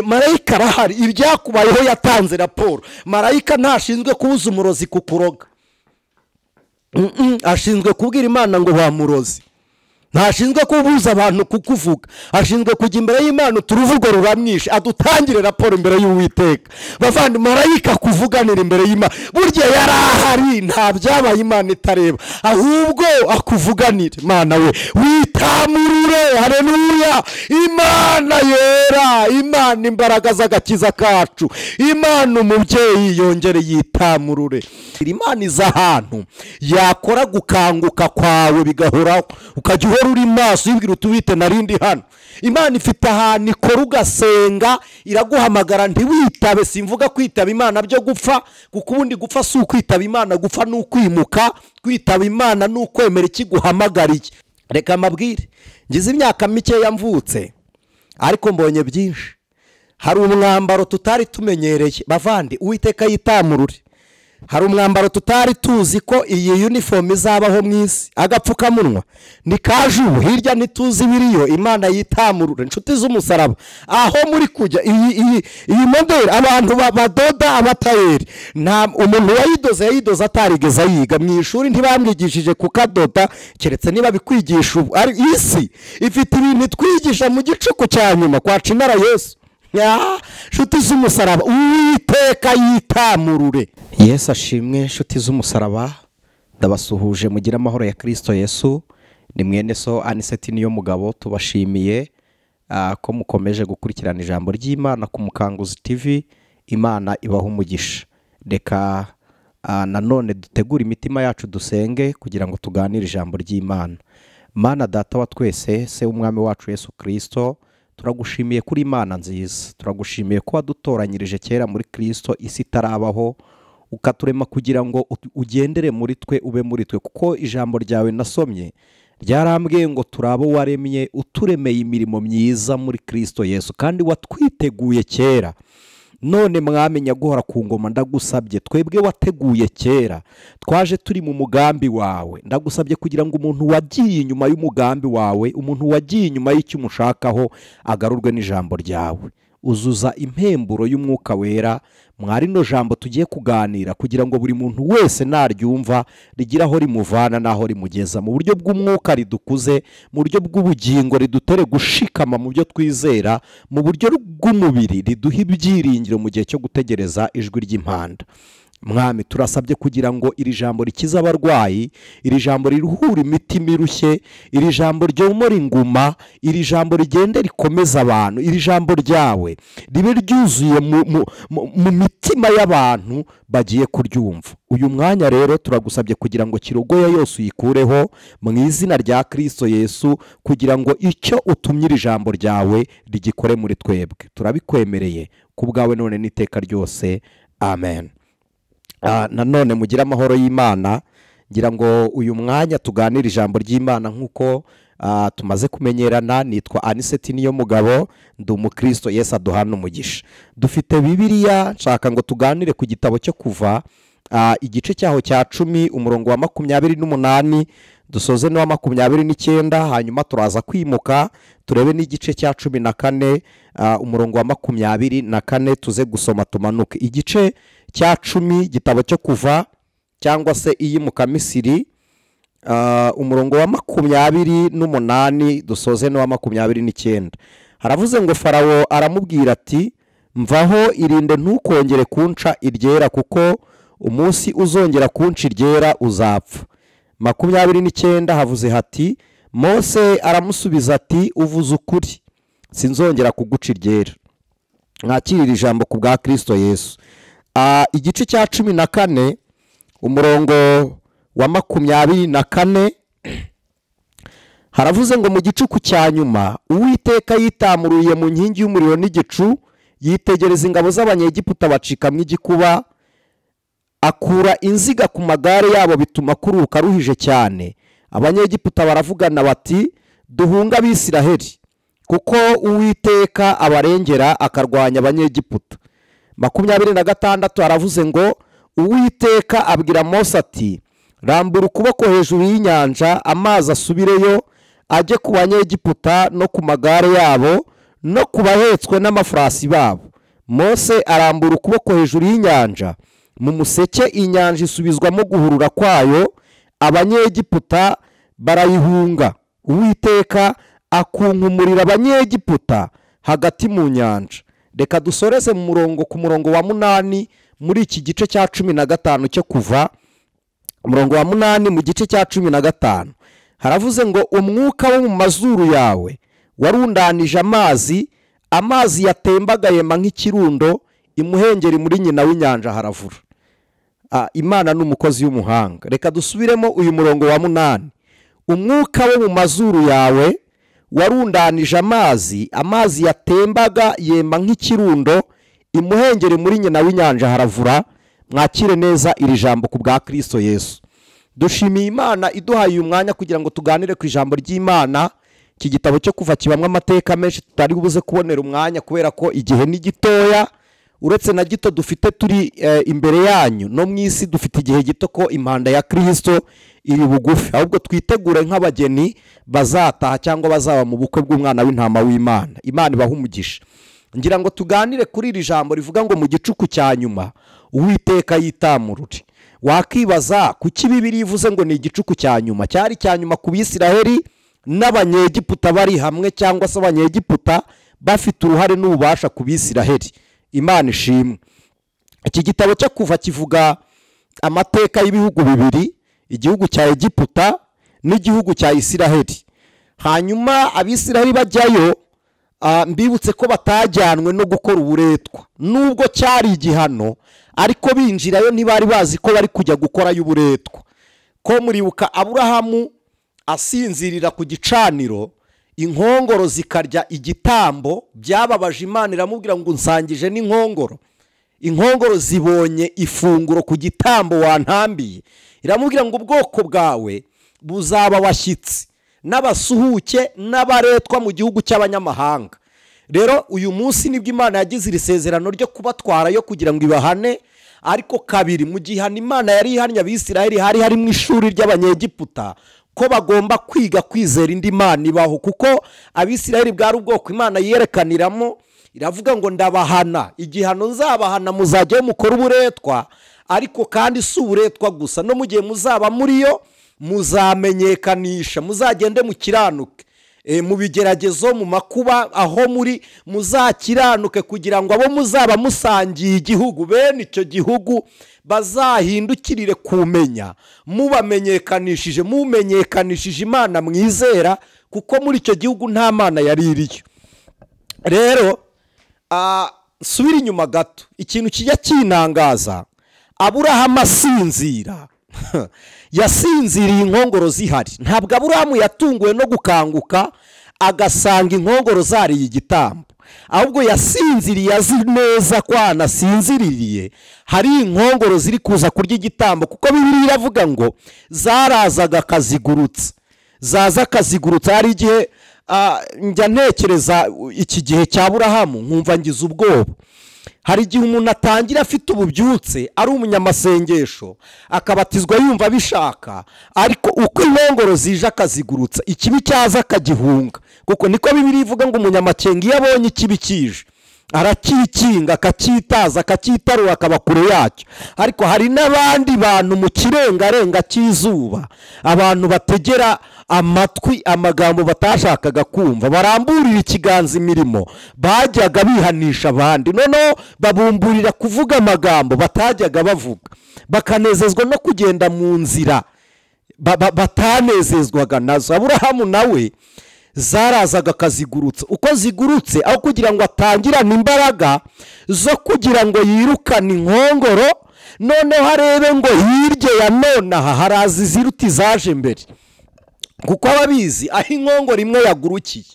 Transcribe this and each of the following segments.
Marayika arahari, ibyakubayeho yatanze raporo. Marayika ntashinzwe kubuza umurozi kukuroga, ashinzwe kubwira Imana ngo wamurozi. Ntashinzwe kubuza abantu kukuvuga, ashinzwe kujya imbere y'Imana uturuvugo ruramwishe, adutangire raporo imbere y'Uwiteka. Bavandi, marayika kuvuganira imbere y'Imana, burya yarahari, nta byabaye Imana itareba, ahubwo akuvuganire. Imana we witamurure, haleluya. Imana yera, Imana imbaraga z'agakiza kacu, Imana umubyeyi yongere yitamurure. Imana iza ahantu yakora gukanguka kwawe bigahoraho, ukajya uhora uri maso yibwira utuwite narindi hano. Imana ifite ahantu ikora ugasenga, iraguhamagara ntiwitabe. Simvuga kwitaba Imana byo gupfa, kuko ubundi gupfa si ukwitaba Imana, gupfa ni ukwimuka. Kwitaba Imana ni ukwemera ikiguhamagariye. Reka mabwire, ngize imyaka mikeya mvutse ariko mbonye byinshi. Hari umwambaro tutari tumenyereye bavandi, Uwiteka yitamurure. Hari umwambaro tutari tuzi ko iyi uniform izabaho mu isi, agapfukamunwa ni kaje ubu, hirya ntituzi ibiriyo. Imana yitamurure. Inshuti z'umusaraba, aho muri kujya iyi modeli, abantu badoda, abatayeri, nta umuntu wayidoze yayidoze atarigeze ayiga mu ishuri, ntibamwigishije kukadoda, keretse niba bikwigisha ubu. Ari isi ifite ibintu itwigisha mu gicuku cya nyuma kwa Cinara Yesu. Nshuti z'umusaraba, Uwiteka yitamurure. Yesu ashimwe. Nshuti z'umusaraba, ndabasuhuje, mugire amahoro ya Kristo Yesu. Ni mwene so Aniseti niyo mugabo, tubashimiye ko mukomeje gukurikirana ijambo ry'Imana ku Mukanguzi TV. Imana ibaha umugisha. Reka nanone dutegure imitima yacu dusenge kugira ngo tuganire ijambo ry'Imana. Mana data wa twese, se w'umwami wacu Yesu Kristo, turagushimiye kuri Imana nziza, turagushimiye ko wadutoranyirije kera muri Kristo isi itarabaho, ukaturema kugira ngo ugendere muri twe, ube muri twe, kuko ijambo ryawe nasomye ryarambwiye ngo turabo waremye, uturemeye imirimo myiza muri Kristo Yesu, kandi watwiteguye kera. None mwami nyaguhora ku ngoma, ndagusabye twebwe wateguye kera, twaje turi mu mugambi wawe. Ndagusabye kugira ngo umuntu wagiye inyuma y'umugambi wawe, umuntu wagiye inyuma y'icyo umushakaho, agarurwe n'ijambo ryawe. Uzuza impemburo y'umwuka wera mwari no jambo tugiye kuganira, kugira ngo buri muntu wese naryumva rigira aho rimuvana naho rimugeza, mu buryo bw'umwuka ridukuze, mu buryo bw'ubugingo ridutere gushikama mu byo twizera, mu buryo bw'umubiri riduha ibyiringiro mu gihe cyo gutegereza ijwi ry'impanda. Mwami, turasabye kugira ngo iri jambo rikize abarwayi, iri jambo riruhura imitima irushye, iri jambo ryomora inguma, iri jambo rigende rikomeza abantu, iri jambo ryawe ribe ryuzuye mu mitima y'abantu bagiye kuryumva. Uyu mwanya rero turagusabye kugira ngo kirogoya yose uyikureho mu izina rya Kristo Yesu, kugira ngo icyo utumye iri jambo ryawe rigikore muri twebwe. Turabikwemereye ku bwawe none n'iteka ryose, amen. Nanone mugire amahoro y'Imana. Ngira ngo uyu mwanya tuganire ijambo ry'Imana nk'uko tumaze kumenyerana. Nitwa Aniseti niyo mugabo, ndi umukristo. Yesu aduhana umugisha. Dufite Bibiliya, nshaka ngo tuganire ku gitabo cyo Kuva, igice cyaho cya 10 umurongo wa 28 dusoze n'uwa 29, hanyuma turaza kwimuka turebe n'igice cya 14 umurongo wa 24, tuze gusoma tumanuke. Igice cya 10 igitabo cyo Kuva cyangwa se iyimuka Misiri, umurongo wa 28 dusoze n'uwa 29. Haravuze ngo Farawo aramubwira ati, mvaho, irinde ntukongere kunca iryera, kuko umunsi uzongera kunca iryera uzapfa. 29 havuze hati, Mose aramusubiza ati, uvuze ukuri, sinzongera kuguca iryera. Mwakirira ijambo ku bwa Kristo Yesu. Igice cya 14 umurongo wa 24 haravuze ngo mu gicuku cya nyuma Uwiteka yitamuruye mu nkingi y'umuriro n'igicu, yitegereza ingabo z'Abanyegiputa bacikamwe igikuba, akura inziga ku magare yabo bituma kuruka ruhije cyane. Abanyegiputa baravugana bati, duhunga Abisiraheli, kuko Uwiteka abarengera akarwanya Abanyegiputa. 26 haravuze ngo Uwiteka abwira Mose ati, rambura ukuboko hejuru y'inyanja, amazi asubireyo ajye ku Banyegiputa no ku magare yabo no ku bahetswe n'amafarasi babo. Mose arambura ukuboko hejuru y'inyanja, mu museke inyanja isubizwamo guhurura kwayo, Abanyegiputa barayihunga. Uwiteka akunkumurira Abanyegiputa hagati mu nyanja. Reka dusoreze mu murongo ku murongo wa 8 muri iki gice cya 15 cyo Kuva. Umurongo wa 8 mu gice cya 15 haravuze ngo umwuka wo mu mazuru yawe warundanije amazi, amazi yatembaga yema nk'ikirundo, imuhengeri muri nyina w'inyanja haravura. Imana ni umukozi w'umuhanga. Reka dusubiremo uyu murongo wa 8. Umwuka wo mu mazuru yawe warundanije amazi, amazi yatembaga yema nk'ikirundo, imuhengeri muri nyina w'inyanja haravura. Mwakire neza iri jambo ku bwa Kristo Yesu. Dushimiye Imana iduhaye uyu mwanya kugira ngo tuganire ku ijambo ry'Imana. Iki gitabo cyo Kuva kibamwe amateka menshi tutari buze kubonera umwanya kubera ko igihe ni gitoya. Uretse na gito dufite turi imbere yanyu no mu isi dufite igihe gito ko impanda ya Kristo iri bugufi, ahubwo twitegure nk'abageni bazataha cyangwa bazaba mu bukwe bw'umwana w'intama w'Imana. Imana ibahe umugisha. Ngira ngo tuganire kuri iri jambo rivuga ngo mu gicuku cya nyuma Uwiteka yitamurure. Wakibaza kuki Bibiliya ivuze ngo ni igicuku cya nyuma? Cyari cya nyuma ku Bisiraheli n'Abanyegiputa bari hamwe, cyangwa se Abanyegiputa bafite uruhare n'ububasha ku Bisiraheli. Imana ishimwe. Iki gitabo cyo Kuva kivuga amateka y'ibihugu bibiri, igihugu cya Egiputa n'igihugu cya Isiraheli. Hanyuma Abisiraheli bajyayo, mbibutse ko batajyanwe no gukora uburetwa, nubwo cyari igihano, ariko binjirayo ntibari bazi ko bari kujya gukora y'uburetwa. Ko muribuka Aburahamu asinzirira ku gicaniro, inkongoro zikarya igitambo, byababaje Imana iramubwira ngo unsangije n'inkongoro. Inkongoro zibonye ifunguro ku gitambo wantambiye, iramubwira ngo ubwoko bwawe buzaba abashyitsi n'abasuhuke n'abaretwa mu gihugu cy'abanyamahanga. Rero uyu munsi nibwo Imana yagize iri sezerano ryo kubatwara yo kugira ngo ibahane. Ariko kabiri mu gihano Imana yari ihannye Abisiraheli hari harimo ishuri ry'Abanyegiputa ko bagomba kwiga kwizera indi Mana ibaho, kuko Abisiraheli bwari ubwoko Imana yerekaniramo. Iravuga ngo ndabahana, igihano nzabahana muzajya mukora uburetwa, ariko kandi si uburetwa gusa, no mu gihe muzaba muri yo muzamenyekanisha, muzagende mukiranuke mu bigeragezo, mu makuba aho muri muzakiranuke, kugira ngo abo muzaba musangiye igihugu bene icyo gihugu bazahindukirire kumenya mubamenyekanishije, mumenyekanishije Imana mwizera, kuko muri icyo gihugu nta mana yari iriyo. Rero subira inyuma gato, ikintu kijya kinangaza, Aburahamu asinzira yasinziriye inkongoro zihari. Ntabwo Aburahamu yatunguwe no gukanguka agasanga inkongoro zariye igitambo, ahubwo yasinziriye azi neza ko anasinziririye hari inkongoro ziri kuza kurya igitambo, kuko Bibiliya iravuga ngo zarazaga akazigurutsa, zaza akazigurutsa. Hari igihe njya ntekereza iki gihe cya Aburahamu nkumva ngize ubwoba. Hari igihe umuntu atangira afite ububyutse ari umunyamasengesho akabatizwa yumva abishaka, ariko uko inkongoro zije akazigurutsa, ikibi cyaza akagihunga, kuko niko Bibiliya ivuga ngo umunyamakenga iyo abonye ikibi kije arakikinga, akacyitaza, akacyitarura, akaba kure yacyo. Ariko hari n'abandi bantu mu kirengarenga cy'izuba, abantu bategera amatwi amagambo batashakaga kumva, baramburira ikiganza imirimo bajyaga bihanisha abandi, noneho babumburira kuvuga amagambo batajyaga bavuga, bakanezezwa no kugenda mu nzira batanezezwaga nazo. Aburahamu nawe zarazaga akazigurutsa, uko zigurutse aho kugira ngo atangirane imbaraga zo kugira ngo yirukane inkongoro, noneho arebe ngo hirya ya nonaha haraza iziruta izaje mbere, kuko ababizi aho inkongoro imwe yagurukiye,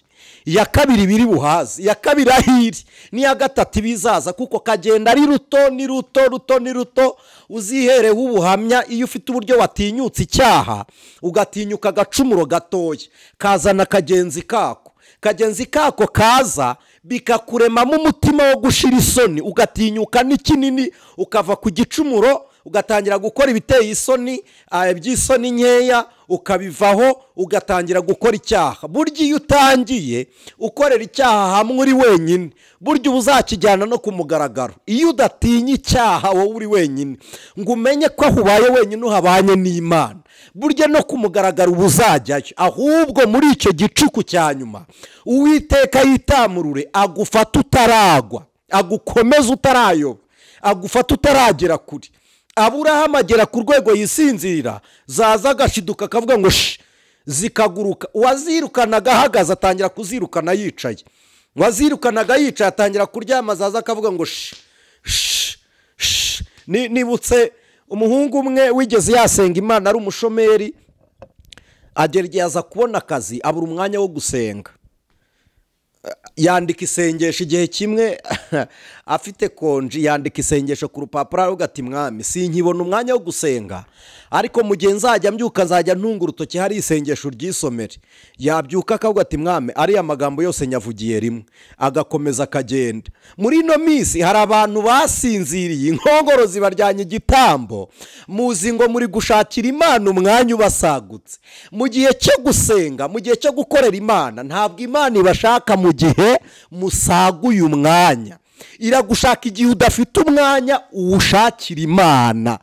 iya kabiri biri buhaze, iya kabiri ahiri, n'iya gatatu ibizaza, kuko kagenda ari ruto ni ruto, ruto ni ruto. Uzihereho ubuhamya iyo ufite uburyo watinyutse icyaha, ugatinyuka agacumuro gatoya kazana kagenzi kako, kagenzi kako kaza bikakuremamo umutima wo gushira isoni, ugatinyuka n'ikinini, ukava ku gicumuro ugatangira gukora ibiteye isoni, iby'isoni nkeya ukabivaho, ugatangira gukora icyaha. Burya iyo utangiye ukorera icyaha hamwe uri wenyine, burya uba uzakijyana no ku mugaragaro. Iyo udatinya icyaha wowe uri wenyine, ngo umenye ko aho ubaye wenyine uhabanye n'Imana, burya no ku mugaragaro uba uzajyayo. Ahubwo muri icyo gicuku cya nyuma Uwiteka yitamurure, agufata utaragwa, agukomeza utarayoba, agufata utaragera kure. Aburahamu agera ku rwego yisinzira, zaza agashiduka akavuga ngo shi, zikaguruka. Uwazirukanaga ahagaze atangira kuzirukana yicaye, uwazirukanaga yicaye atangira kuryama, zaza akavuga ngo shi shi shi. Nibutse umuhungu umwe wigeze yasenga Imana ari umushomeri, agera igihe aza kubona akazi abura umwanya wo gusenga. Yandika isengesho igihe kimwe afite konji, yandika isengesho ku rupapuro aravuga ati mwami sinkibona umwanya wo gusenga, ariko mu gihe nzajya mbyuka nzajya ntunga urutoki hari isengesho ryisomere. Yabyuka akavuga ati mwami ariya magambo yose nyavugiye rimwe, agakomeza akagenda. Muri ino minsi hari abantu basinziriye, inkongoro zibaryanye igitambo, muzi ngo muri gushakira Imana umwanya ubasagutse. Mu gihe cyo gusenga, mu gihe cyo gukorera Imana, ntabwo Imana ibashaka mu gihe musaguye umwanya. Iragushaka igihe udafite umwanya uwushakira Imana.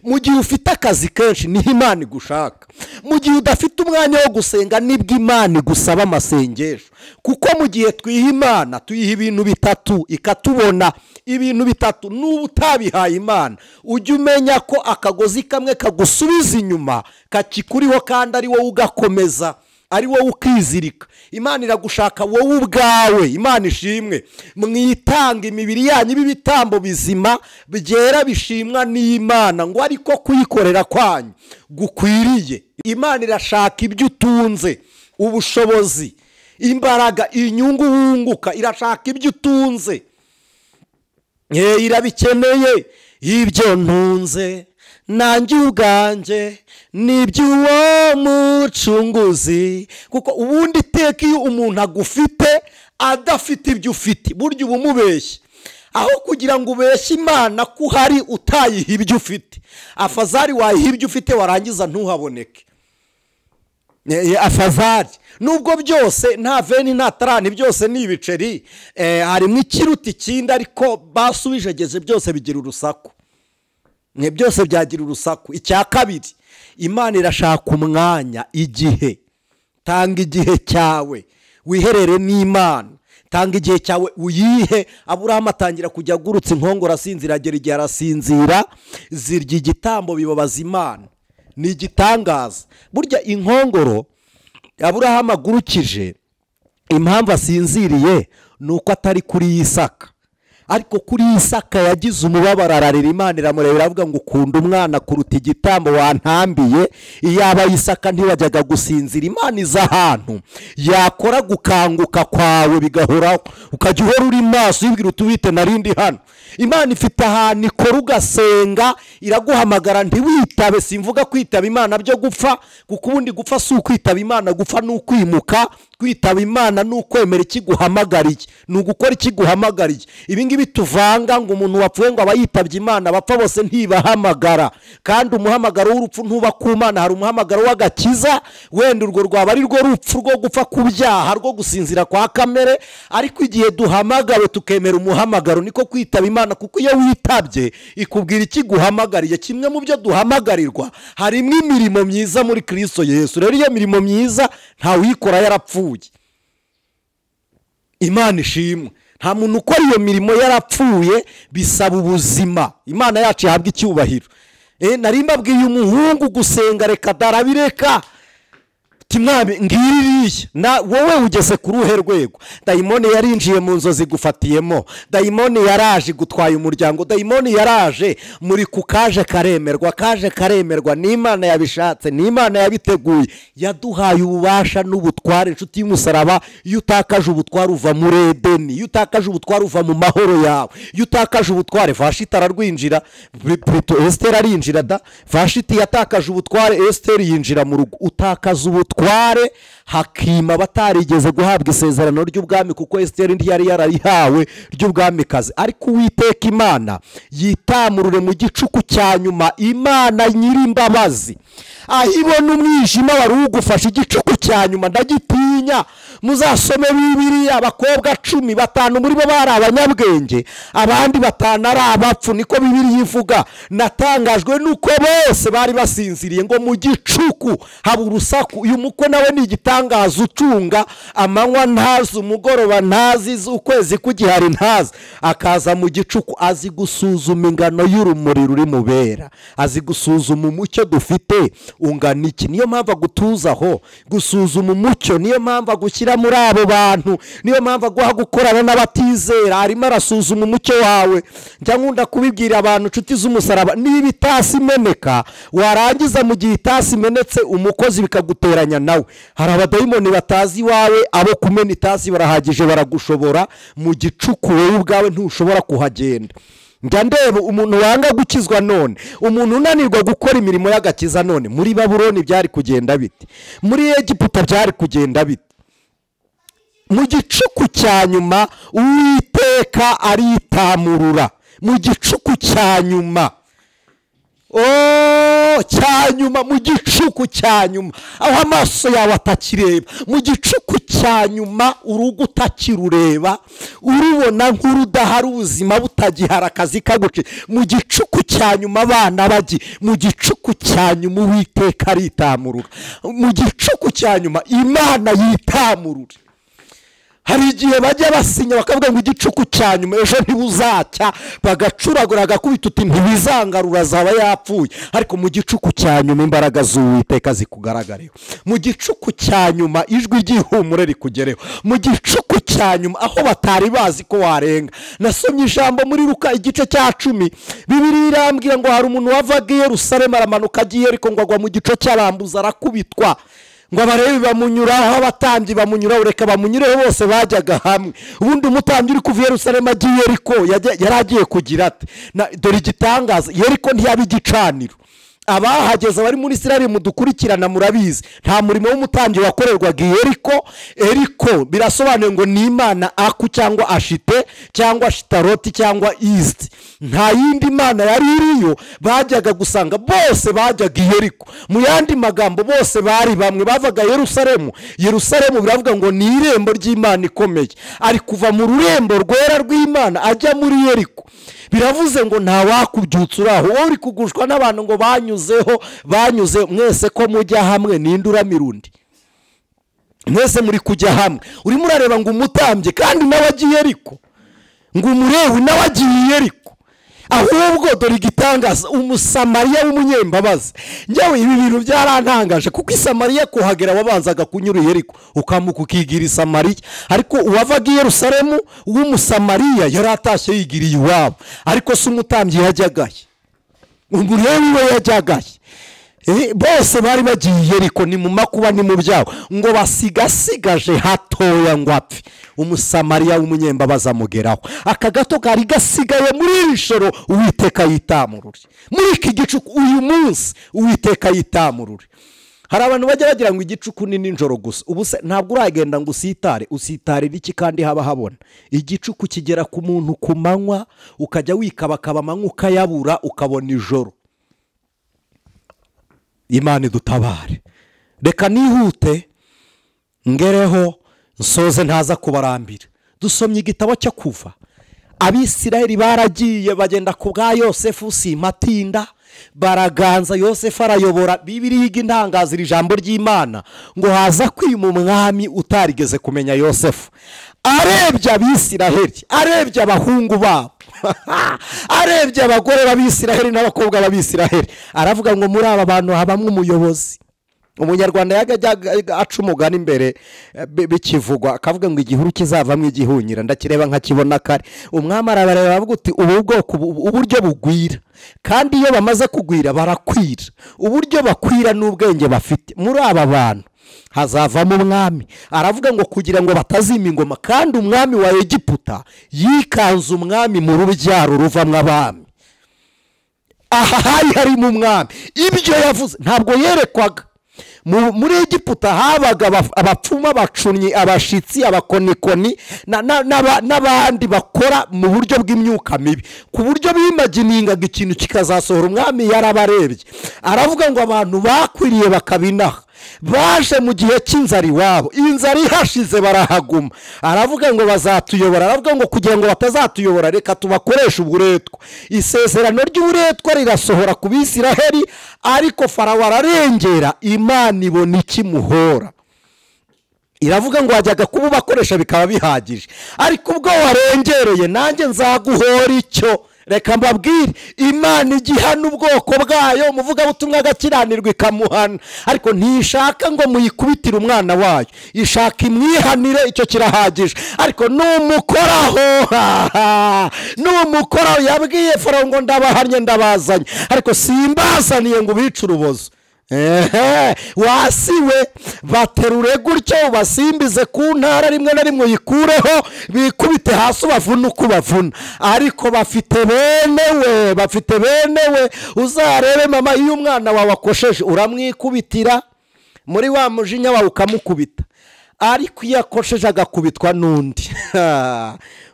Mu gihe ufite akazi kenshi niho Imana igushaka. Mu gihe udafite umwanya wo gusenga nibwo Imana igusaba amasengesho. Kuko mu gihe twiha Imana tuyiha ibintu bitatu ikatubona. Ibintu bitatu n'ubu utabihaye Imana, ujye umenya ko akagozi kamwe kagusubiza inyuma kakikuriho, kandi ari wowe ugakomeza, ari wowe ukizirika. Imana iragushaka wowe ubwawe. Imana ishimwe. Mwitanga imibiri yanyu ibitambo bizima byera bishimwa n'Imana, ngo ariko kuyikorera kwanyu gukwiriye. Imana irashaka ibyo utunze, ubushobozi, imbaraga, inyungu wunguka. Irashaka ibyo utunze, irabikeneye. Ibyo ntunze nanjye ubwanjye n'iby'uwo mucunguzi. Kuko ubundi iteka iyo umuntu agufite adafite ibyo ufite, burya uba umubeshye. Aho kugira ngo ubeshye Imana ko uhari utayiha ibyo ufite, afazari wayiha ibyo ufite warangiza ntuhaboneke. Afazari nubwo byose nta veni nta tarani, byose ni ibiceri, harimo ikiruta ikindi, ariko basubijegeze byose bigira urusaku, byose byagira urusaku. Icya kabiri, Imana irashaka umwanya, igihe. Tanga igihe cyawe wiherere n'Imana, tanga igihe cyawe uyihe. Aburahamu atangira kujya agurutse inkongoro asinzira, agera igihe arasinzira, zirya igitambo bibabaza Imana. Ni igitangaza. Burya inkongoro Aburahamu agurukije, impamvu asinziriye ni uko atari kuri Isaka. Ariko kuri Isaka yagize umubabaro, ararira, Imana iramureba iravuga ngo ukunda umwana kuruta igitambo wantambiye. Iyaba Isaka ntiwajyaga gusinzira. Imana iza ahantu yakora gukanguka kwawe bigahoraho, ukajya uhora uri maso uyibwira uti wite narindi hano. Imana ifite ahantu ikora ugasenga, iraguhamagara ntiwitabe. Simvuga kwitaba Imana byo gupfa, kuko ubundi gupfa si ukwitaba Imana, gupfa ni ukwimuka. Kwitaba Imana ni ukwemera ikiguhamagariye, ni ugukora ikiguhamagariye. Ibi ngibi tuvanga ngo umuntu wapfuye ngo aba yitabye Imana, abapfa bose ntibahamagara. Kandi umuhamagaro w'urupfu ntuba ku Mana, hari umuhamagaro w'agakiza, wenda urwo rwaba ari rwo rupfu rwo gupfa ku byaha, rwo gusinzira kwa kamere. Ariko igihe duhamagawe tukemera umuhamagaro niko kwitaba Imana, kuko iyo witabye ikubwira ikiguhamagariye. Kimwe mu byo duhamagarirwa harimo imirimo myiza muri Kristo Yesu. Rero iyo mirimo myiza ntawuyikora yarapfuye. Imana ishimwe. Nta muntu ukora iyo mirimo yarapfuye, bisaba ubuzima. Imana yacu ihabwa icyubahiro. Nari mbabwiye umuhungu gusenga reka darabireka. Mwami ngiririye na wowe ugeze ku ruhe rwego? Dayimoni yarinjiye mu nzozi gufatiyemo, dayimoni yaraje gutwaye umuryango, dayimoni yaraje muri kukaje karemerwa, kaje karemerwa. N'Imana yabishatse, n'Imana yabiteguye, yaduhaye ububasha n'ubutware. Inshuti y'umusaraba, iyo utakaje ubutware uva muri Edeni, iyo utakaje ubutware uva mu mahoro yawe, iyo utakaje ubutware Vashiti ararwinjira, Esiteri arinjira da. Vashiti yatakaje ubutware, Esiteri yinjira mu rugo. Utakaza ubutware abatware, hakima abatarigeze guhabwa isezerano ry'ubwami, kuko Esiteri ntiyari yararihawe ry'ubwamikazi. Ariko Uwiteka Imana yitamurure mu gicuku cya nyuma, Imana nyir'imbabazi, aho ibona umwijima wari ugufashe igicuku cya nyuma ndagitinya. Muzasome Bibiliya, abakobwa 10, 5 muri bo bari abanyabwenge, abandi 5 ari abapfu, niko Bibiliya ivuga. Natangajwe nuko bose bari basinziriye, ngo mu gicuku haba urusaku. Uyu mukwe nawe ni igitangaza, ucunga amanywa ntazi, umugoroba ntazi, ukwezi kugihari ntazi, akaza mu gicuku azi gusuzuma ingano y'urumuri ruri mu bera, azi gusuzuma umucyo dufite ungana iki. Niyo mpamvu agutuzaho gusuzuma umucyo, niyo mpamvu agushyira muri abo bantu, niyo mpamvu aguha gukorana n'abatizera, arimo arasuzuma umucyo wawe. Njya nkunda kubibwira abantu, inshuti z'umusaraba, niba itasi imeneka warangiza mu gihe itasi imenetse umukozi bikaguteranya nawe. Hari abadayimoni batazi iwawe, abo kumena itasi barahagije, baragushobora. Mu gicuku wowe ubwawe ntushobora kuhagenda. Njya ndeba umuntu wanga gukizwa none, umuntu unanirwa gukora imirimo y'agakiza none, muri Babuloni byari kugenda bite? Muri Egiputa byari kugenda bite? Mu gicuku cya nyuma Uwiteka aritamurura. Mu gicuku cya nyuma, cya nyuma, mu gicuku cya nyuma, aho amaso yawe atakireba, mu gicuku cya nyuma urugo utakirureba, urubona nk'urudahari, ubuzima butagihara, akazi kaguce. Mu gicuku cya nyuma abana bagi, mu gicuku cya nyuma Uwiteka aritamurura. Mu gicuku cya nyuma Imana yitamurura. Hari igihe bajya basinya bakavuga ngo igicuku cya nyuma ejo ntibuzacya, bagacuragura agakubita uti ntibizangarura azaba yapfuye. Ariko mu gicuku cya nyuma imbaraga z'Uwiteka zikugaragareho. Mu gicuku cya nyuma ijwi ry'ihumure rikugereho. Mu gicuku cya nyuma aho batari bazi ko warenga. Nasomye ijambo muri Luka igice cya 10, Bibiliya irambwira ngo hari umuntu wavaga i Yerusalemu aramanuka agiye Yeriko, ngo agwa mu gico cy'abambuzi arakubitwa, ngo abarebi bamunyuraho, abatambyi bamunyuraho, reka bamunyureho, bose bajyaga hamwe. Ubundi umutambyi uri kuva i Yerusalemu agiye Yeriko yari agiye kugira ati, dore igitangaza, Yeriko ntiyaba igicaniro. Abahageze bari muri Isirayeli mudukurikirana murabizi, nta murimo w'umutambyi wakorerwaga i Yeriko. Eriko birasobanuye ngo ni Imana Aku cyangwa Ashite cyangwa Ashitaroti cyangwa Isiti, nta yindi mana yari iriyo. Bajyaga gusanga bose bajyaga i Yeriko. Mu yandi magambo bose bari bamwe, bavaga Yerusalemu. Yerusalemu biravuga ngo ni irembo ry'Imana ikomeye. Ari kuva mu rurembo rwera rw'Imana ajya muri Yeriko. Biravuze ngo nta wakubyutsa uraho, wowe uri kugushwa n'abantu ngo banyuzeho, banyuze mwese ko mujya hamwe, ninde uramirundi? Mwese muri kujya hamwe. Urimo urareba ngo umutambye kandi nawe agiye Yeriko, ngo umurewi nawe agiye Yeriko. Ahubwo dore igitangaza, Umusamariya w'umunyembabazi. Njyewe ibi bintu byarantangaje, kuko Isamariya kuhagera wabanzaga kunyura Yeriko ukamuka ukigira Isamariya. Ariko uwavaga i Yerusalemu w'Umusamariya yari atashye yigiriye iwabo. Ariko se umutambyi yajyagaye, umurewi we yajyagaye, bose bari bagiye Yeriko, ni mu makuba ni mu byago, ngo basigasigaje hatoya ngo apfe. Umusamariya w'umunyembabazi amugeraho. Aka gato kari gasigaye muri iri joro Uwiteka yitamurure. Muri iki gicuku uyu munsi Uwiteka yitamurure. Hari abantu bajya bagira ngo igicuku ni nijoro gusa. Ubu se ntabwo uragenda ngo usitare, usitarira iki kandi haba habona? Igicuku kigera ku muntu ku manywa, ukajya wikabakaba amanywa ukayabura, ukabona ijoro. Imana idutabare. Reka nihute ngereho nsoze ntaza kubarambira. Dusomye igitabo cyo Kuva. Abisirayeli baragiye bagenda ku bwa Yosefu, simatinda baraganza, Yosefu arayobora. Bibiliya iga intangaza iri jambo ry'Imana ngo haza kwima umwami utarigeze kumenya Yosefu. Arebye Abisirayeli, arebye abahungu babo, arebye abagore b'Abisirayeli n'abakobwa b'Abisirayeli, aravuga ngo muri aba bantu habamwe umuyobozi. Umunyarwanda yajya aca umugani imbere bikivugwa akavuga ngo igihuru kizavamo igihunyira, ndakireba nkakibona kare. Umwami arabareba avuga uti ubu bwoko uburyo bugwira, kandi iyo bamaze kugwira barakwira, uburyo bakwira n'ubwenge bafite, muri aba bantu hazavamo umwami. Aravuga ngo kugira ngo batazima ingoma, kandi umwami wa Egiputa yikanze umwami mu rubyaro ruvamwo abami. Aha hari harimo umwami. Ibyo yavuze ntabwo yerekwaga. Muri Egiputa habaga abapfumu, abacunnyi, abashitsi, abakonikoni n'abandi bakora mu buryo bw'imyuka mibi, ku buryo bimaginingaga ikintu kikazasohora. Umwami yarabarebye aravuga ngo abantu bakwiriye bakabinaha, baje mu gihe cy'inzara iwabo, inzara ihashize barahaguma. Aravuga ngo bazatuyobora, aravuga ngo kugira ngo batazatuyobora reka tubakoreshe uburetwa. Isezerano ry'uburetwa rirasohora ku Bisiraheli, ariko Farawo ararengera, Imana ibona ikimuhora. Iravuga ngo wajyaga kububakoresha bikaba bihagije, ariko ubwo warengereye nanjye nzaguhora icyo. Reka mbabwire, Imana igihana ubwoko bwayo, umuvugabutumwa agakiranirwa ikamuhana, ariko ntishaka ngo muyikubitire umwana wayo, ishaka imwihanire, icyo kirahagije. Ariko numukoraho, numukoraho, yabwiye Farawo ngo ndabahannye ndabazanye, ariko simbazaniye ngo ubice urubozo. Wasiwe baterure gutyo ubasimbize ku ntara, rimwe na rimwe uyikureho bikubite hasi ubavune uko ubavuna, ariko bafite bene we, bafite bene we. Uzarebe mama, iyo umwana wawe akosheje uramwikubitira muri wa mujinya wawe ukamukubita, ariko iyo akosheje agakubitwa n'undi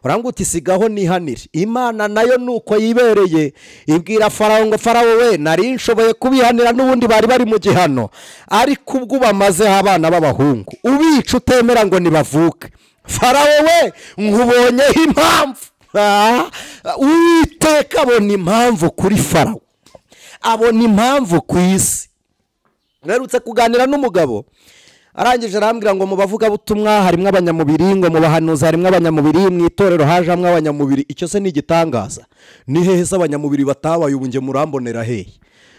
uranga uti sigaho nihanire. Imana nayo nuko yibereye, ibwira Farawo ngo Farawo we, nari nshoboye kubihanira n'ubundi bari bari mu gihano, ariko ubwo bamazeho abana b'abahungu ubica utemera ngo nibavuke. Farawo we, nkubonyeho impamvu. Uwiteka abona impamvu kuri Farawo, abona impamvu ku isi. Mperutse kuganira n'umugabo, arangije arambwira ngo mu bavugabutumwa harimo abanyamubiri, ngo mu bahanuzi harimo abanyamubiri, mu itorero hajamwe abanyamubiri. Icyo se ni igitangaza? Ni hehe se abanyamubiri batabaye? Ubu nge murambonera hehe?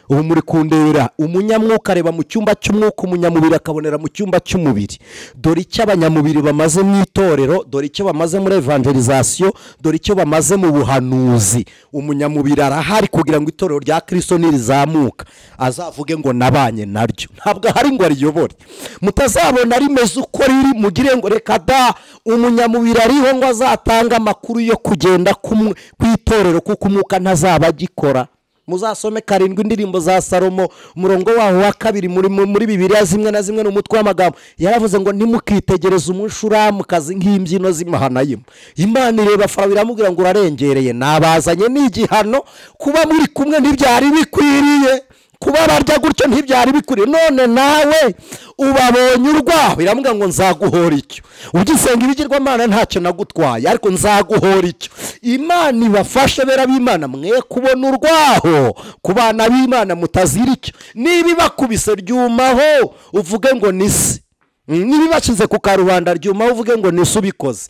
Ubu muri kundebera umunyamwuka areba mu cyumba cy'umwuka, umunyamubiri akabonera mu cyumba cy'umubiri. Dore icyo abanyamubiri bamaze mu itorero, dore icyo bamaze muri evangelization, dore icyo bamaze mu buhanuzi. Umunyamubiri arahari kugira ngo itorero rya Kristo nirizamuka azavuge ngo nabanye naryo, ntabwo ahari ngo ariyobore. Mutazabona rimeze uko riri mugire ngo reka da, umunyamubiri ariho ngo azatanga amakuru yo kugenda ku itorero, kuko umwuka ntazaba agikora. Muzasome 7 indirimbo za Salomo, umurongo waho wa 2 muri Bibiliya zimwe na zimwe n'umutwe w'amagambo. Yaravuze ngo ntimukitegereze umushuramukazi nk'imbyino z'Imahanayimu. Imana ireba Farawo iramubwira ngo urarengereye, nabazanye n'igihano, kuba muri kumwe ntibyari bikwiriye, kuba barya gutyo ntibyari bikwiriye, none nawe ubabonye urwaho. Iramubwira ngo nzaguhora icyo, ugisenga ibigirwamana ntacyo nagutwaye, ariko nzaguhora icyo. Imana ibafashe bera b'Imana, mwe kubona urwaho ku bana b'Imana mutazira icyo. Niba ibakubise ryumaho uvuge ngo nisi, niba bashyize ku karubanda ryumaho uvuge ngo nisi ubikoze.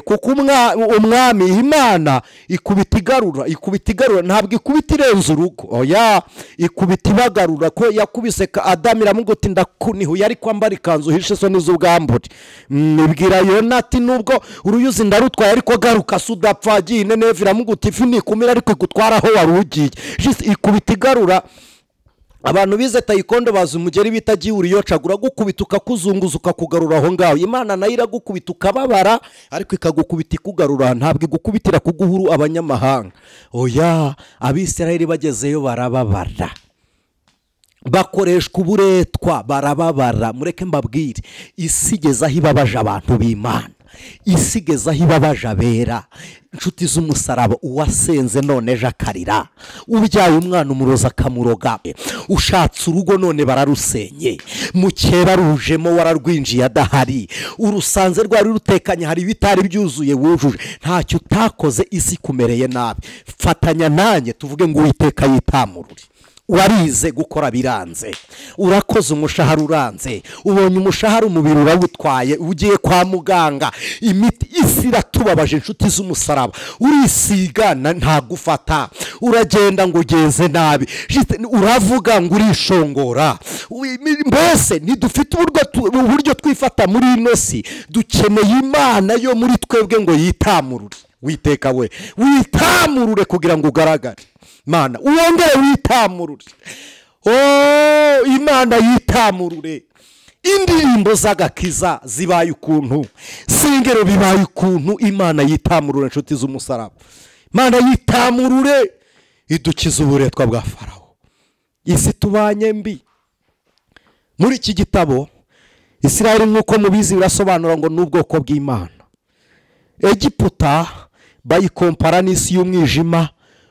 Kuko umwami Imana ikubita igarura, ikubita igarura, ntabwo ikubita irenze urugo, oya, ikubita ibagarura. Ko yakubise Adamu iramubwira uti ndakunihuye ariko ambara ikanzu uhishe isoni z'ubwambure. Ibwira Yona ati nubwo uruyuzi ndarutwaye ariko garuka se udapfa. Agiye Nineve iramubwira uti ifi nikumira ariko igutwara aho wari ugiye. Ikubita igarura. Abantu bize taekwondo bazi umugeri bita giuriyo cagura, gukubita ukakuzunguza ukakugarura aho ngaho. Imana nayo iragukubita ukababara, ariko ikagukubita ikugarura, ntabwo igukubitira kuguhuru abanyamahanga. Oya, Abisirayeli bagezeyo barababara, bakoreshwa uburetwa barababara. Mureke mbabwire, isi igeze aho ibabaje abantu b'Imana, isi igeze aho ibabaje abera. Inshuti z'umusaraba, uwasenze none ejo akarira, ubyaye umwana umuroza akamuroga, ushatse urugo none bararusenye, mukeba rujemo wararwinjiye adahari, urusanze rwari rutekanye hari ibitari byuzuye wujuje, ntacyo utakoze, isi kumereye nabi. Fatanya nanjye tuvuge ngo Uwiteka yitamurure. Warize gukora biranze, urakoze umushahara uranze, ubonye umushahara umubiri urawutwaye, ugiye kwa muganga, imiti isi iratubabaje. Inshuti z'umusaraba, urisiga ntagufata, uragenda ngo ugeze nabi, uravuga ngo urishongora. Mbese ntidufite uburyo twifata muri ino si, dukeneye Imana yo muri twebwe ngo yitamurure. Witeka we, witamurure kugira ngo ugaragare. Mana wongere witamurure. Oh, Imana yitamurure. Indirimbo z'agakiza zibaye ukuntu, singero bibaye ukuntu. Imana yitamurure inshuti z'umusaraba. Imana yitamurure idukiza uburetwa bwa Farawo. Isi tubanye mbi. Muri iki gitabo Isirayeli nk'uko mubizi birasobanura ngo n'ubwoko bw'Imana. Egiputa bayikompara n'isi y'umwijima,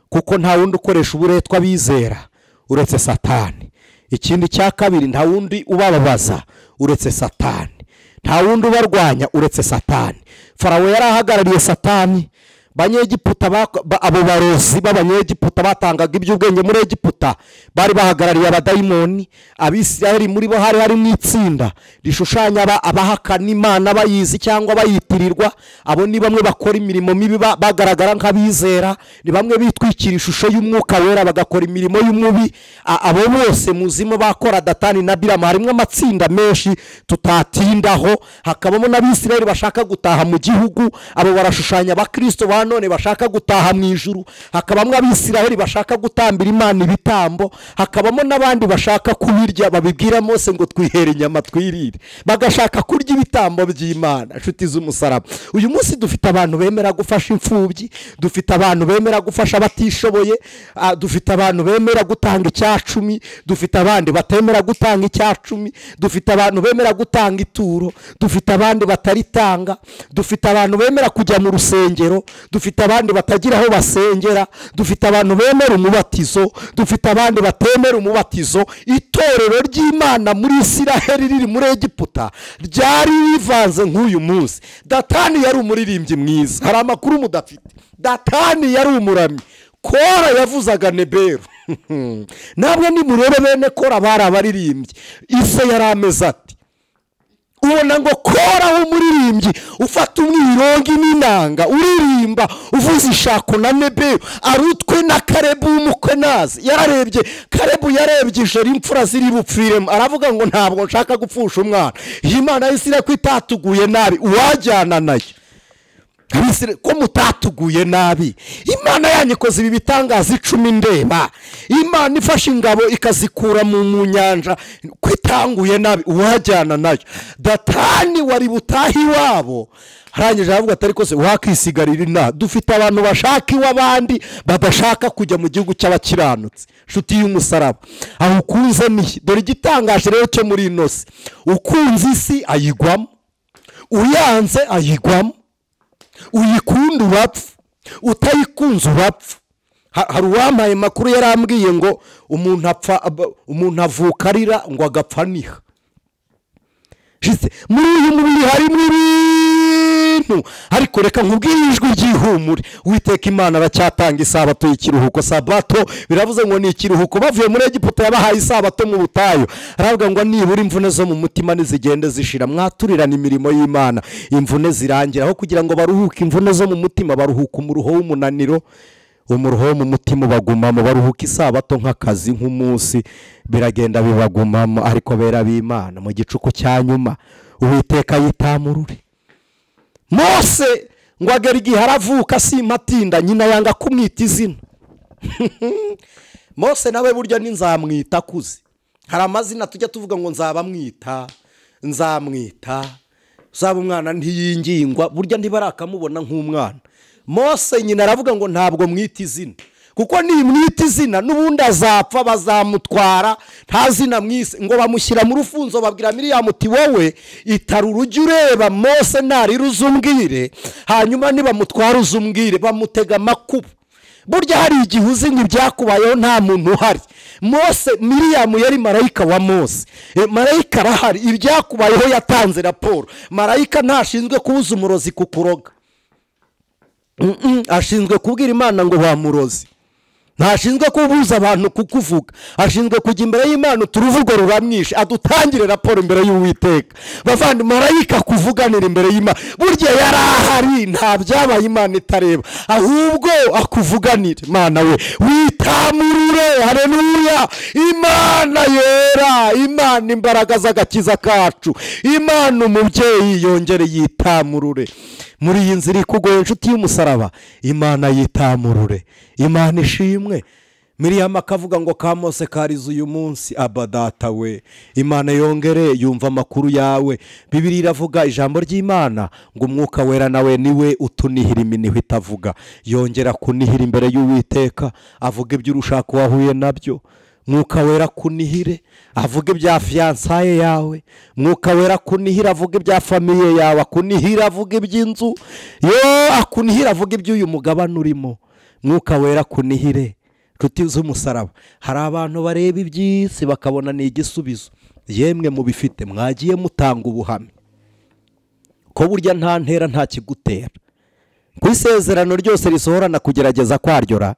kuko nta wundi ukoresha uburetwa bizera uretse Satani. Ikindi cya kabiri, nta wundi ubababaza uretse Satani, nta wundi ubarwanya uretse Satani. Farawo yari ahagarariye Satani. Banyegiputa, abo barozi b'abanyegiputa batangaga iby'ubwenge muri Egiputa, bari bahagarariye abadayimoni. Abisirayeli muri bo hari harimo itsinda rishushanya abahakana Imana bayizi cyangwa bayitirirwa. Abo ni bamwe bakora imirimo mibi bagaragara nk'abizera, ni bamwe bitwikira ishusho y'umwuka wera bagakora imirimo y'umubi. Abo bose muzimo bakora Datani na Biramu. Harimo amatsinda menshi tutatindaho. Hakabamo n'abisirayeli bashaka gutaha mu gihugu, abo barashushanya abakristo ba none bashaka gutaha mu ijuru. Hakabamo abisirayeli bashaka gutambira Imana ibitambo, hakabamo n'abandi bashaka kubirya, babibwira Mose ngo twihere inyama twirire, bagashaka kurya ibitambo by'Imana. Inshuti z'umusaraba, uyu munsi dufite abantu bemera gufasha imfubyi, dufite abantu bemera gufasha abatishoboye, dufite abantu bemera gutanga icyacumi, dufite abandi batemera gutanga icyacumi, dufite abantu bemera gutanga ituro, dufite abandi bataritanga, dufite abantu bemera kujya mu rusengero, dufite abandi batagira aho basengera, dufite abantu bemera umubatizo, dufite abandi batemera umubatizo. Itorero ry'Imana muri Isiraheli riri muri Egiputa ryari rivanze nk'uyu munsi. Datani yari umuririmbyi mwiza, hari amakuru mudafite. Datani yari umuramyi, Kora yavuzaga nebero. Namwe nimurebe bene Kora bari abaririmbyi, ise yari ameze ati. Ubona ngo Kora w'umuririmbyi ufata umwirongi n'inanga uririmba uvuza ishako na nebero, arutwe na Karebu w'umukenazi. Yararebye Karebu, yarebye ijoro imfura ziri bupfiremo, aravuga ngo ntabwo nshaka gupfusha umwana. Iyi Mana y'Isirayeli ko itatuguye nabi, uwajyana nayo ko mutatuguye nabi. Imana yanyu ikoze ibi bitangaza 10 ndeba. Imana ifashe ingabo ikazikura mu nyanja, kwitanguye nabi, uwajyana nayo. Datani wari butahi wabo arangije aravuga atari kose wakisigarira ina. Dufite abantu bashaka iw'abandi badashaka kujya mu gihugu cy'abakiranutsi. Nshuti y'umusaraba, aho ukunze ni dore igitangaje rero cyo muri ino si, ukunze isi ayigwamo, uyanze ayigwamo, uyikunda urapfa, utayikunze urapfa. Hari uwampaye makuru yarambwiye ngo umuntu apfa, umuntu avuka arira ngo agapfa niha. Muri uyu mubiri harimo ibintu, ariko reka nkubwire ijwi ry'ihumure. Uwiteka Imana aracyatanga isabato y'ikiruhuko. Sabato biravuze ngo ni ikiruhuko. Bavuye muri Egiputa yabahaye isabato mu butayu, aravuga ngo nibura imvune zo mu mutima nizigende zishira, mwaturirana imirimo y'Imana, imvune zirangira. Aho kugira ngo baruhuke imvune zo mu mutima, baruhuka umuruho w'umunaniro, umuruho wo mu mutima bagumamo, baruhuka isabato nk'akazi nk'umunsi, biragenda bibagumamo. Ariko bera b'Imana mu gicuku cya nyuma Uwiteka yitamurure. Mose ngo agera igihe aravuka simatinda, nyina yanga kumwita izina. Mose nawe burya ni nzamwita akuze. Hari amazina tujya tuvuga ngo nzabamwita, nzamwita, uzaba umwana ntiyingingwa, burya ntibarakamubona nk'umwana. Mose nyina aravuga ngo ntabwo mwita izina, kuko nimwita izina n'ubundi azapfa, bazamutwara nta zina mwise. Ngo bamushyira mu rufunzo, babwira Miriyamu uti wowe itara urujya ureba Mose narira uzumbwire, hanyuma nibamutwara uzumbwire. Bamutega amakuba. Burya hari igihe uzi ngo ibyakubayeho nta muntu uhari. Mose, Miriyamu yari marayika wa Mose. Marayika arahari, ibyakubayeho yatanze raporo. Marayika ntashinzwe kubuza umurozi kukuroga, ashinzwe kubwira Imana ngo bamurozi. Ntashinzwe kubuza abantu kukuvuga, ashinzwe kujya imbere y'Imana uturuvugo ruramwishe, adutangire raporo imbere y'Uwiteka. Bavandi, marayika kuvuganira imbere y'Imana, burya yarahari, nta byabaye Imana itareba, ahubwo akuvuganire. Imana we witamurure, haleluya. Imana yera, Imana imbaraga z'agakiza kacu, Imana umubyeyi yongere yitamurure. Muri iyi nzira ikugoye inshuti y'umusaraba, Imana yitamurure, Imana ishimwe. Miriyamu akavuga ngo ka Mose karize uyu munsi, aba data we. Imana yongere yumva amakuru yawe. Bibiliya iravuga ijambo ry'Imana ngo umwuka wera nawe niwe utunihira iminiho itavuga. Yongera kunihira imbere y'Uwiteka, avuga ibyo urushako wahuye nabyo. Mwuka Wera kunihire avuga ibya fiyansaye yawe, Mwuka Wera kunihire avuga ibya famiye yawe, akunihire avuga iby'inzu yo, akunihire avuga iby'uyu mugabane urimo. Mwuka Wera kunihire. Nshuti z'umusaraba, hari abantu bareba iby'isi bakabona ni igisubizo. Yemwe mubifite mwagiye mutanga ubuhamya ko burya nta ntera nta kigutera, ku isezerano ryose risohorana kugerageza kwaryora.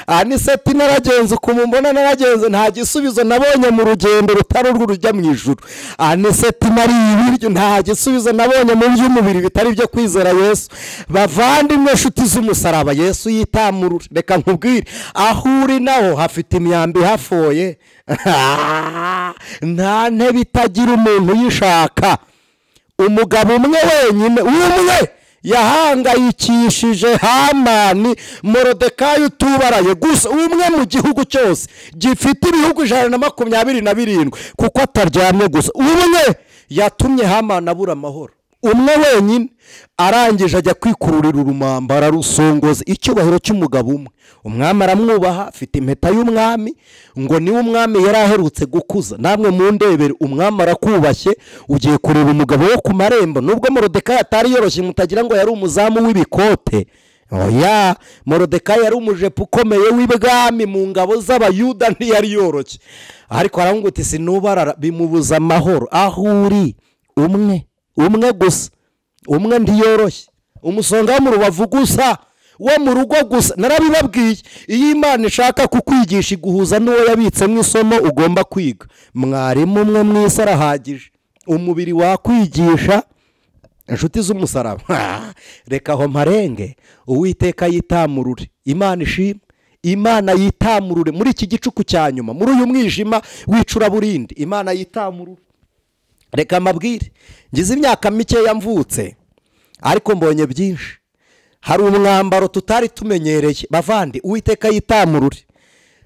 Aniseti naragenze ukuntu mbona naragenze, nta gisubizo nabonye mu rugendo rutari urwo rujya mu ijuru. Aniseti nari ibiryo, nta gisubizo nabonye mu by'umubiri bitari ibyo kwizera Yesu. Bavandimwe nshuti z'umusaraba, Yesu yitamurure. Reka nkubwire, aho uri naho hafite imyambi hafoye. Nta ntebe itagira umuntu uyishaka. Umugabo umwe wenyine, umwe yahangayikishije Hamani, Morodekayi utubaraye gusa, umwe mu gihugu cyose gifite ibihugu 127, kuko ataryamye gusa. Umwe yatumye Hamani abura amahoro, umwe wenyine. Arangije ajya kwikururira urumamba, ararusongoza. Icyubahiro cy'umugabo umwe, umwami aramwubaha, afite impeta y'umwami, ngo niwe umwami yari aherutse gukuza. Namwe mundebere, umwami arakubashye, ugiye kureba umugabo wo ku marembo. Nubwo Morodekayi atari yoroshye, mutagira ngo yari umuzamu w'ibikote. Oya, Morodekayi yari umujepe ukomeye w'ibwami mu ngabo z'Abayuda, ntiyari yoroshye. Ariko aravuga uti sinubarara, bimubuza amahoro. Aho uri umwe, umwe gusa, umwe ntiyoroshye. Umusonga wo mu rubavu gusa, wo mu rugo gusa. Narabibabwiye, iyo Imana ishaka kukwigisha iguhuza n'uwo yabitsemo isomo ugomba kwiga. Mwarimu umwe mwisi arahagije, umubiri wakwigisha. Inshuti z'umusaraba, reka aho mparenge. Uwiteka yitamurure, Imana ishimwe. Imana yitamurure muri iki gicuku cya nyuma, muri uyu mwijima w'icuraburindi. Imana yitamurure. Reka mabwire, ngize imyaka mikeya mvutse, ariko mbonye byinshi. Hari umwambaro tutari tumenyereye bavandi, Uwiteka yitamurure.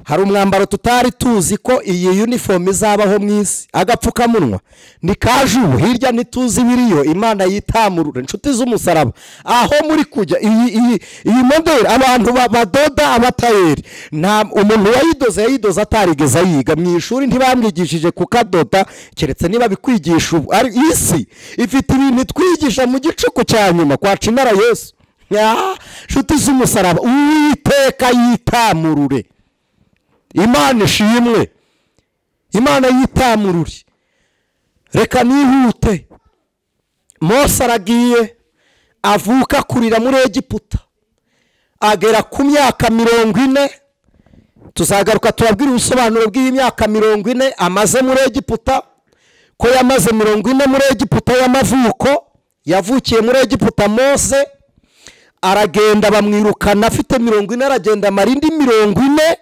Hari umwambaro tutari tuzi ko iyi uniform izabaho mu isi, agapfukamunwa ni kajubu, hirya ntituzi biriyo. Imana yitamurure. Inshuti z'umusaraba, aho muri kujya iyi modeli, abantu badoda, abatayeri, nta umuntu wayidoze yayidoze atarigeze ayiga mu ishuri, ntibamwigishije kukadoda, keretse niba bikwigisha ubu. Ari isi ifite ibintu twigisha mu gicuku cya nyuma kwa Cinara Yesu. Inshuti z'umusaraba, Uwiteka yitamurure. Imana ishimwe, Imana yitamurure. Reka nihute. Mose aragiye, avuka kurira muri Egiputa, agera ku myaka 40. Tuzagaruka tubabwire ubusobanuro bw'iyi myaka 40 amaze muri Egiputa, ko yamaze 40 muri Egiputa y'amavuko. Yavukiye muri Egiputa Mose, aragenda bamwirukana afite 40, aragenda amara indi 40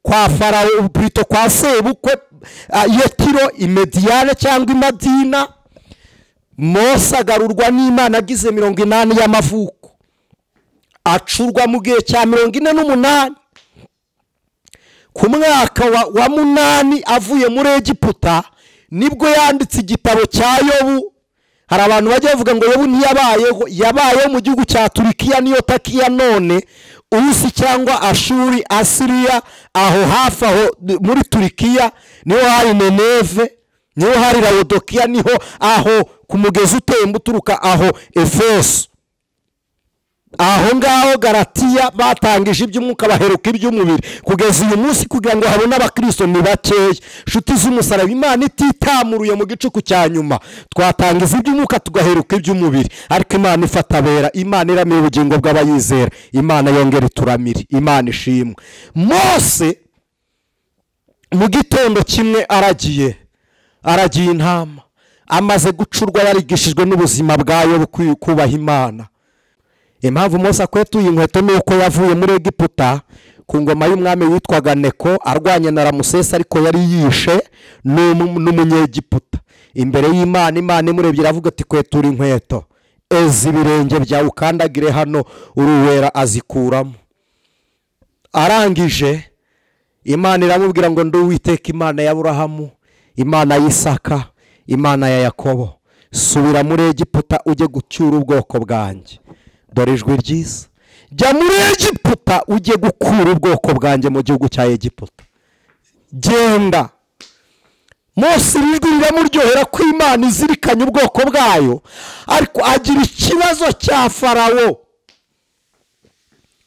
kwa Farawo, Brito kwa sebukwe Yetiro imediyane cyangwa imadina. Mose agarurwa n'Imana agize 80 y'amavuko, acurwa mu gihe cya 48. Ku mwaka wa 8 avuye muri Egiputa, nibwo yanditse igitabo cya Yobu. Hari abantu bajya bavuga ngo Yobu ntiyabayeho, yabayeho mu gihugu cya Turikiya, niyo Takiya none, Usi cyangwa Ashuri, Asiriya, aho hafi aho muri Turikiya niho hari Nineve, niho hari Laodikiya, niho aho ku mugezi utemba uturuka aho Efeso. Aho ngaho Galatiya batangije iby'umwuka baheruka iby'umubiri kugeza uyu munsi, kugira ngo habone abakristo ni bakeya. Nshuti z'umusaraba, Imana ititamuruye mu gicuku cya nyuma, twatangiza iby'umwuka tugaheruka iby'umubiri. Ariko Imana ifatabera, Imana iramira ubugingo bw'abayizera, Imana yongera ituramire. Imana ishimwe. Mose mu gitondo kimwe aragiye intama, amaze gucurwa, yarigishijwe n'ubuzima bwayo kubaha Imana. Impamvu Mose akwetuye inkweto ni uko yavuye muri Egiputa ku ngoma y'umwami witwaga Neko, arwanye na Ramusesi, ariko yari yishe n'umunyegiputa. Imbere y'Imana, Imana imurebye iravuga ati kwetura inkweto, eza ibirenge byawe ukandagire hano, uruwera azikuramo. Arangije Imana iramubwira ngo ndi Uwiteka Imana ya Aburahamu, Imana ya Isaka, Imana ya Yakobo, subira muri Egiputa ujye gucyura ubwoko bwanjye. Dore ijwi ryiza, jya muri Egiputa ujye gukura ubwoko bwanjye mu gihugu cya Egiputa. Genda. Mose ijwi riramuryohera ko Imana izirikanye ubwoko bwayo, ariko agira ikibazo cya Farawo.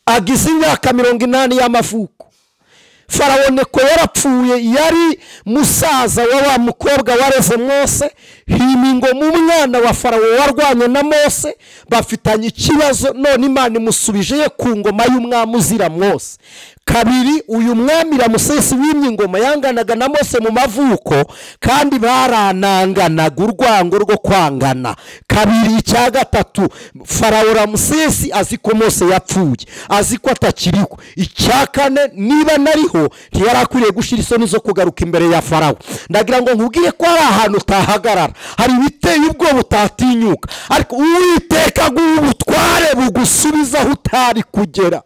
Agize imyaka 80 y'amavuko. Farawo Neko yarapfuye, yari musaza wa mukobwa wareze Mose. Hima ingoma umwana wa Farawo warwanye na Mose, bafitanye ikibazo. None Imana imusubije ye ku ngoma y'umwami uzira Mose. Kabiri, uyu mwami Ramusesi wimye ingoma yanganaga na Mose mu mavuko, kandi barananganaga urwango rwo kwangana. Kabiri, icya gatatu, Farawo Ramusesi azi ko Mose yapfuye, azi ko atakiriho. Icya kane, niba nariho ntiyarakwiriye gushira isoni zo kugaruka imbere ya Farawo. Ndagira ngo nkubwire ko hari ahantu utahagarara, hari ibiteye ubwoba utatinyuka, ariko Uwiteka aguha ubutware bugusubiza aho utari kugera.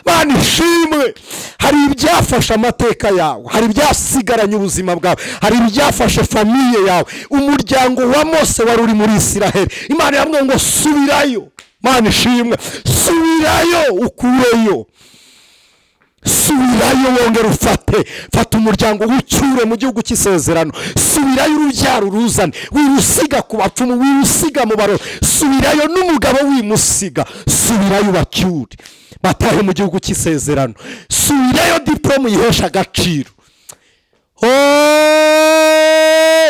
Mana ishimwe. Hari ibyafashe amateka yawe, hari ibyasigaranye ubuzima bwawe, hari ibyafashe famiye yawe. Umuryango wa Mose wari uri muri Isiraheli, Imana yamubwiye ngo subirayo. Mana ishimwe, subirayo ukureyo, subirayo wongere ufate, fata umuryango w'icyure mu gihugu cy'isezerano. Subirayo urubyaro uruzane, wirusiga ku bapfumu, wirusiga mu baro, subirayo n'umugabo wimusiga, subirayo bacyure batahe mu gihugu cy'isezerano. Subirayo diplome yihesha agaciro.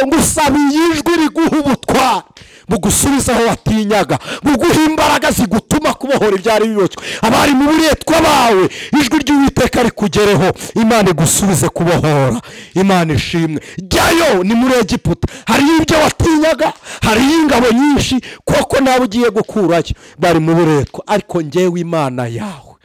Ngusabiye ijwi riguha ubutware, bugusubiza aho watinyaga, buguha imbaraga zigutuma kubohora ibyari biboshywe. Abari mu buretwa bawe, ijwi ry'Uwiteka rikugereho, Imana igusubize kubohora. Imana ishimwe. Jyayo, ni muri Egiputa, hari ibyo watinyaga, hari ingabo nyinshi, koko nawe ugiye gukurayo bari mu buretwa, ariko njyewe Imana yawe,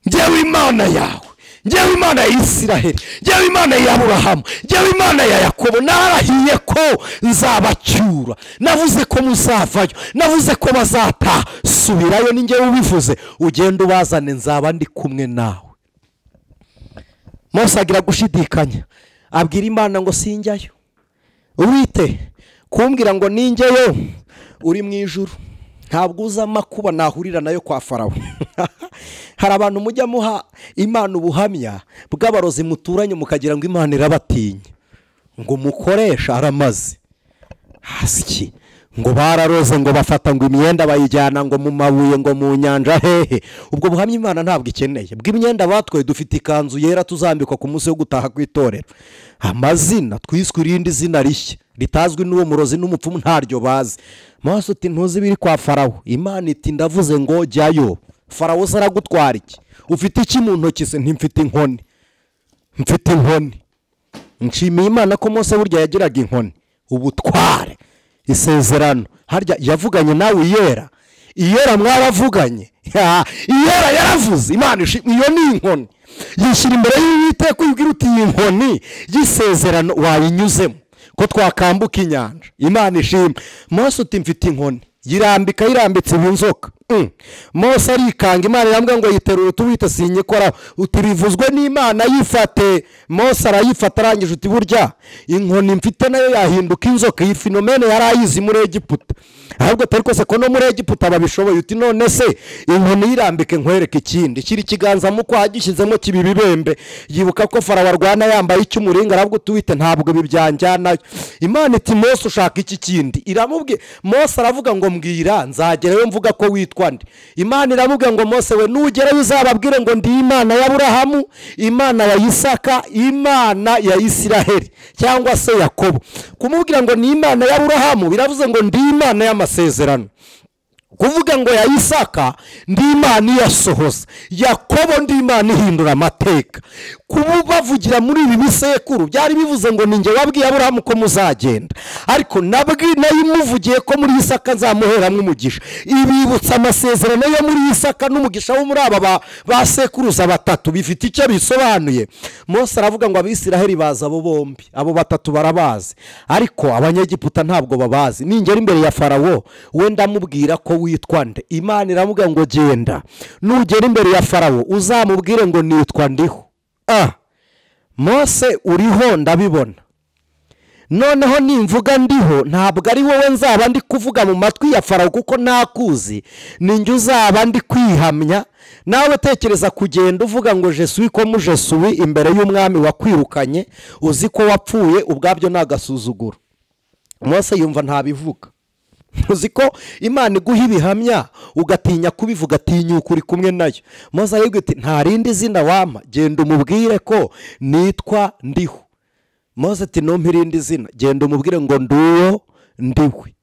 njyewe Imana yawe, njyewe Imana ya Isiraheli, njyewe Imana ya Aburahamu, njyewe Imana ya Yakobo, narahiye ko nzabacyura, navuze ko muzavayo, navuze ko bazataha. Subirayo, ni njyewe ubivuze, ugende ubazane, nzaba ndi kumwe nawe. Mose agira gushidikanya, abwira Imana ngo sinjyayo. Uwite kumbwira ngo ninjyeyo, uri mu ijuru, ntabwo uza amakuba nahurira nayo kwa Farawo. Hari abantu mujya muha Imana ubuhamya bw'abarozi muturanye, mukagira ngo Imana irabatinya, ngo mukoresha aramaze hasi, ngo bararoze, ngo bafata ngo imyenda bayijyana ngo mu mabuye, ngo mu nyanja hehe. Ubwo buhamya Imana ntabwo ikeneye. Bw'imyenda batwaye, dufite ikanzu yera tuzambikwa ku munsi wo gutaha kw'itorero. Amazina twiswe irindi zina rishya ritazwi n'uwo murozi n'umupfumu, ntaryo bazi. Mose uti ntuzi biri kwa Farawo. Imana iti ndavuze ngo jyayo. Farawo se aragutwara iki? Ufite iki mu ntoki se? Ntimfite inkoni, mfite inkoni. Nshimiye Imana ko Mose burya yagiraga inkoni, ubutware, isezerano. Harya yavuganye nawe iyera, iyera mwaravuganye, iyera yaravuze. Imana iyo ni inkoni, yishyira imbere y'Uwiteka, uyibwira uti iyi nkoni y'isezerano wayinyuzemo ko twakambuka inyanja. Imana ishimwe. Mose uti mfite inkoni, yirambika, yirambitse inzoka. Mose arikanga, Imana irambwira ngo yiterure, tuwite sinyikoraho. Uti bivuzwe n'Imana, yifate. Mose arayifata, arangije uti burya inkoni mfite nayo yahinduka inzoka. Iyi fenomene yarayizi muri Egiputa, ahubwo atari kose ko no muri Egiputa babishoboye. Uti none se inkoni yirambike nkwereke ikindi. Kiri ikiganza mu kwa gishyizemo kibibibembe, yibuka ko Farawo arwana yambaye icy'umuringa, arabwo tuwite ntabwo bibyanjyanayo. Imana iti Mose ushaka iki kindi? Iramubwiye. Mose aravuga ngo mbwira, nzagerayo mvuga ko witwa nde. Imana iramubwira ngo Mose we, nugerayo uzababwire ngo ndi Imana ya Aburahamu, Imana ya Isaka, Imana ya Isiraheli cyangwa se Yakobo. Kumubwira ngo ni Imana ya Aburahamu biravuze ngo ndi Imana y'amasezerano. Kuvuga ngo ya Isaka ndi Imana iyasohoza, Yakobo ndi Imana ihindura amateka. Kuba bavugira muri ibi bisekuru byari bivuze ngo ninjye wabwiye Aburahamu ko muzagenda, ariko nayimuvugiye ko muri Isaka nzamuheramwe umugisha. Ibibutsa amasezerano yo muri Isaka n'umugisha wo muri aba basekuruza batatu, bifite icyo bisobanuye. Mose aravuga ngo Abisiraheli baza abo bombi, abo batatu barabazi, ariko Abanyegiputa ntabwo babazi. Ningera imbere ya Farawo we ndamubwira ko witwa nde? Imana iramubwira ngo genda, nugera imbere ya Farawo uzamubwire ngo nitwa ndiho. Mose uriho ndabibona, Noneho nimvuga ndiho ntabwo ari wowe nzaba ndi kuvuga mu matwi ya Farawo kuko ntakuzi, ninjye uzaba ndi kwihamya. Nawe tekereza kugenda uvuga ngo je suis comme je suis imbere y'umwami wakwirukanye, uzi ko wapfuye, ubwabyo nagasuzuguro. Mose yumva ntabivuga. Uzi ko Imana iguha ibihamya ugatinya kubivuga, tinyuka uri kumwe nayo. Mose aribwira ati nta rindi zina wampa, genda umubwire ko nitwa ndiho. Mose ati numpa irindi zina, genda umubwire ngo nduwo ndiwe.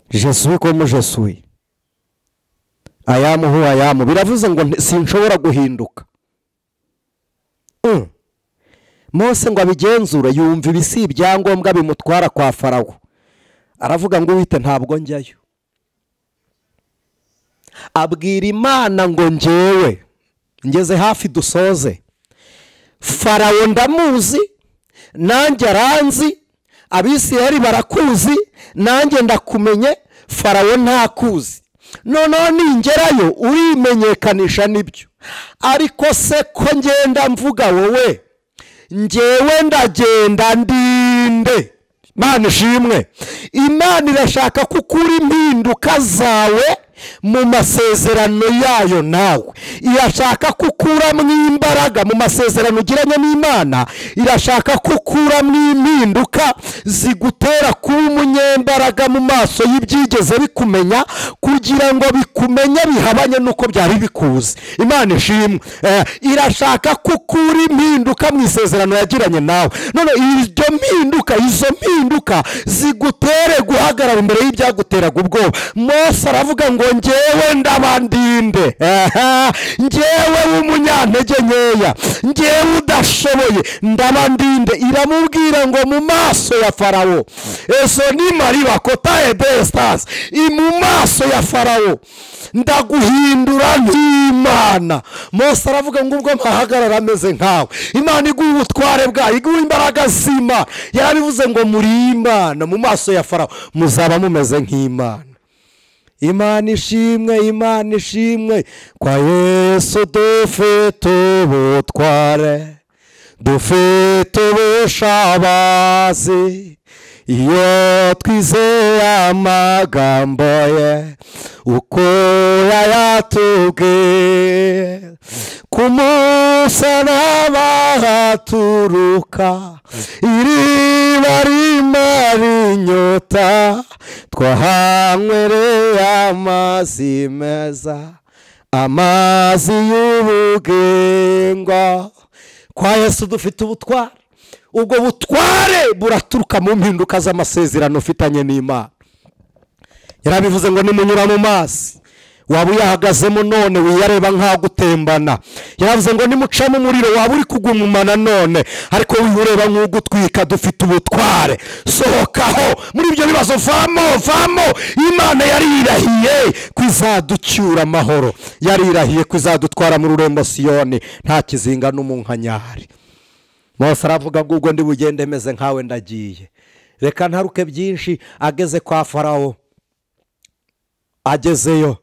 Je suis comme je suis, ayamu hu ayamu, biravuze ngo sinshobora guhinduka. Mose ngo abigenzure, yumva ibi si ibyangombwa bimutwara kwa Farawo. Aravuga ngo wite ntabwo njyayo. Abwira Imana ngo njyewe ngeze hafi dusoze, Farawo ndamuzi nanjye aranzi, Abisirayeli barakuzi nanjye ndakumenye, Farawo ntakuzi. Noneho ningerayo urimenyekanisha nibyo, ariko se ko ngenda mvuga wowe, njyewe ndagenda ndinde. Imana ishimwe. Imana irashaka kukura impinduka zawe mu masezerano yayo nawe. Irashaka kukuramo imbaraga mu masezerano ugiranye n'Imana. Irashaka kukuramo impinduka zigutera kuba umunyembaraga mu maso y'ibyigeze bikumenya, kugira ngo bikumenye bihabanye nuko byari bikuzi. Imana ishimwe. Irashaka kukura impinduka mu isezerano yagiranye nawe. None izo mpinduka zigutere guhagarara imbere y'ibyaguteraga ubwoba. Mose aravuga ngo njyewe ndabandinde, njyewe w'umunyantege nkeya, njyewe udashoboye, ndabandinde. Iramubwira ngo mu maso ya Farawo, eso ni mariba kota edestas, mu maso ya Farawo ndaguhindura nk'Imana. Mose aravuga ngo ubwo mpahagarara ameze nkawe. Imana iguha ubutware bwayo, iguha imbaraga z'Imana. Yarabivuze ngo muri Imana mu maso ya Farawo muzaba mumeze nk'Imana. Imana ishimwe, Imana ishimwe, kwa Yesu dufite ubutware, dufite ubushobozi, iyo twizeye amagambo ye uko yayatubwiye. Ku musaraba haturuka iriba rimara inyota, twahanywereye amazi meza, amazi y'ubugingo. Kwa Yesu dufite ubutware. Ubwo butware buraturuka mu mpinduka z'amasezerano ufitanye n'Imana. Yarabivuze ngo nimunyura mu mazi, waba uyahagazemo none wiyareba nk'agutembana. Yaravuze ngo nimucamo umuriro, waba uri kugumana none ariko wihureba nk'ugutwika. Dufite ubutware, sohokaho muri ibyo bibazo, vamo vamo. Imana yarirahiye ko izaducyura amahoro, yarirahiye ko izadutwara mu rurembo Siyoni, nta kizinga n'umunkanyari. Mose aravuga ngo ubwo ndi bugende meze nkawe ndagiye, reka ntaruke byinshi. Ageze kwa Farawo, agezeyo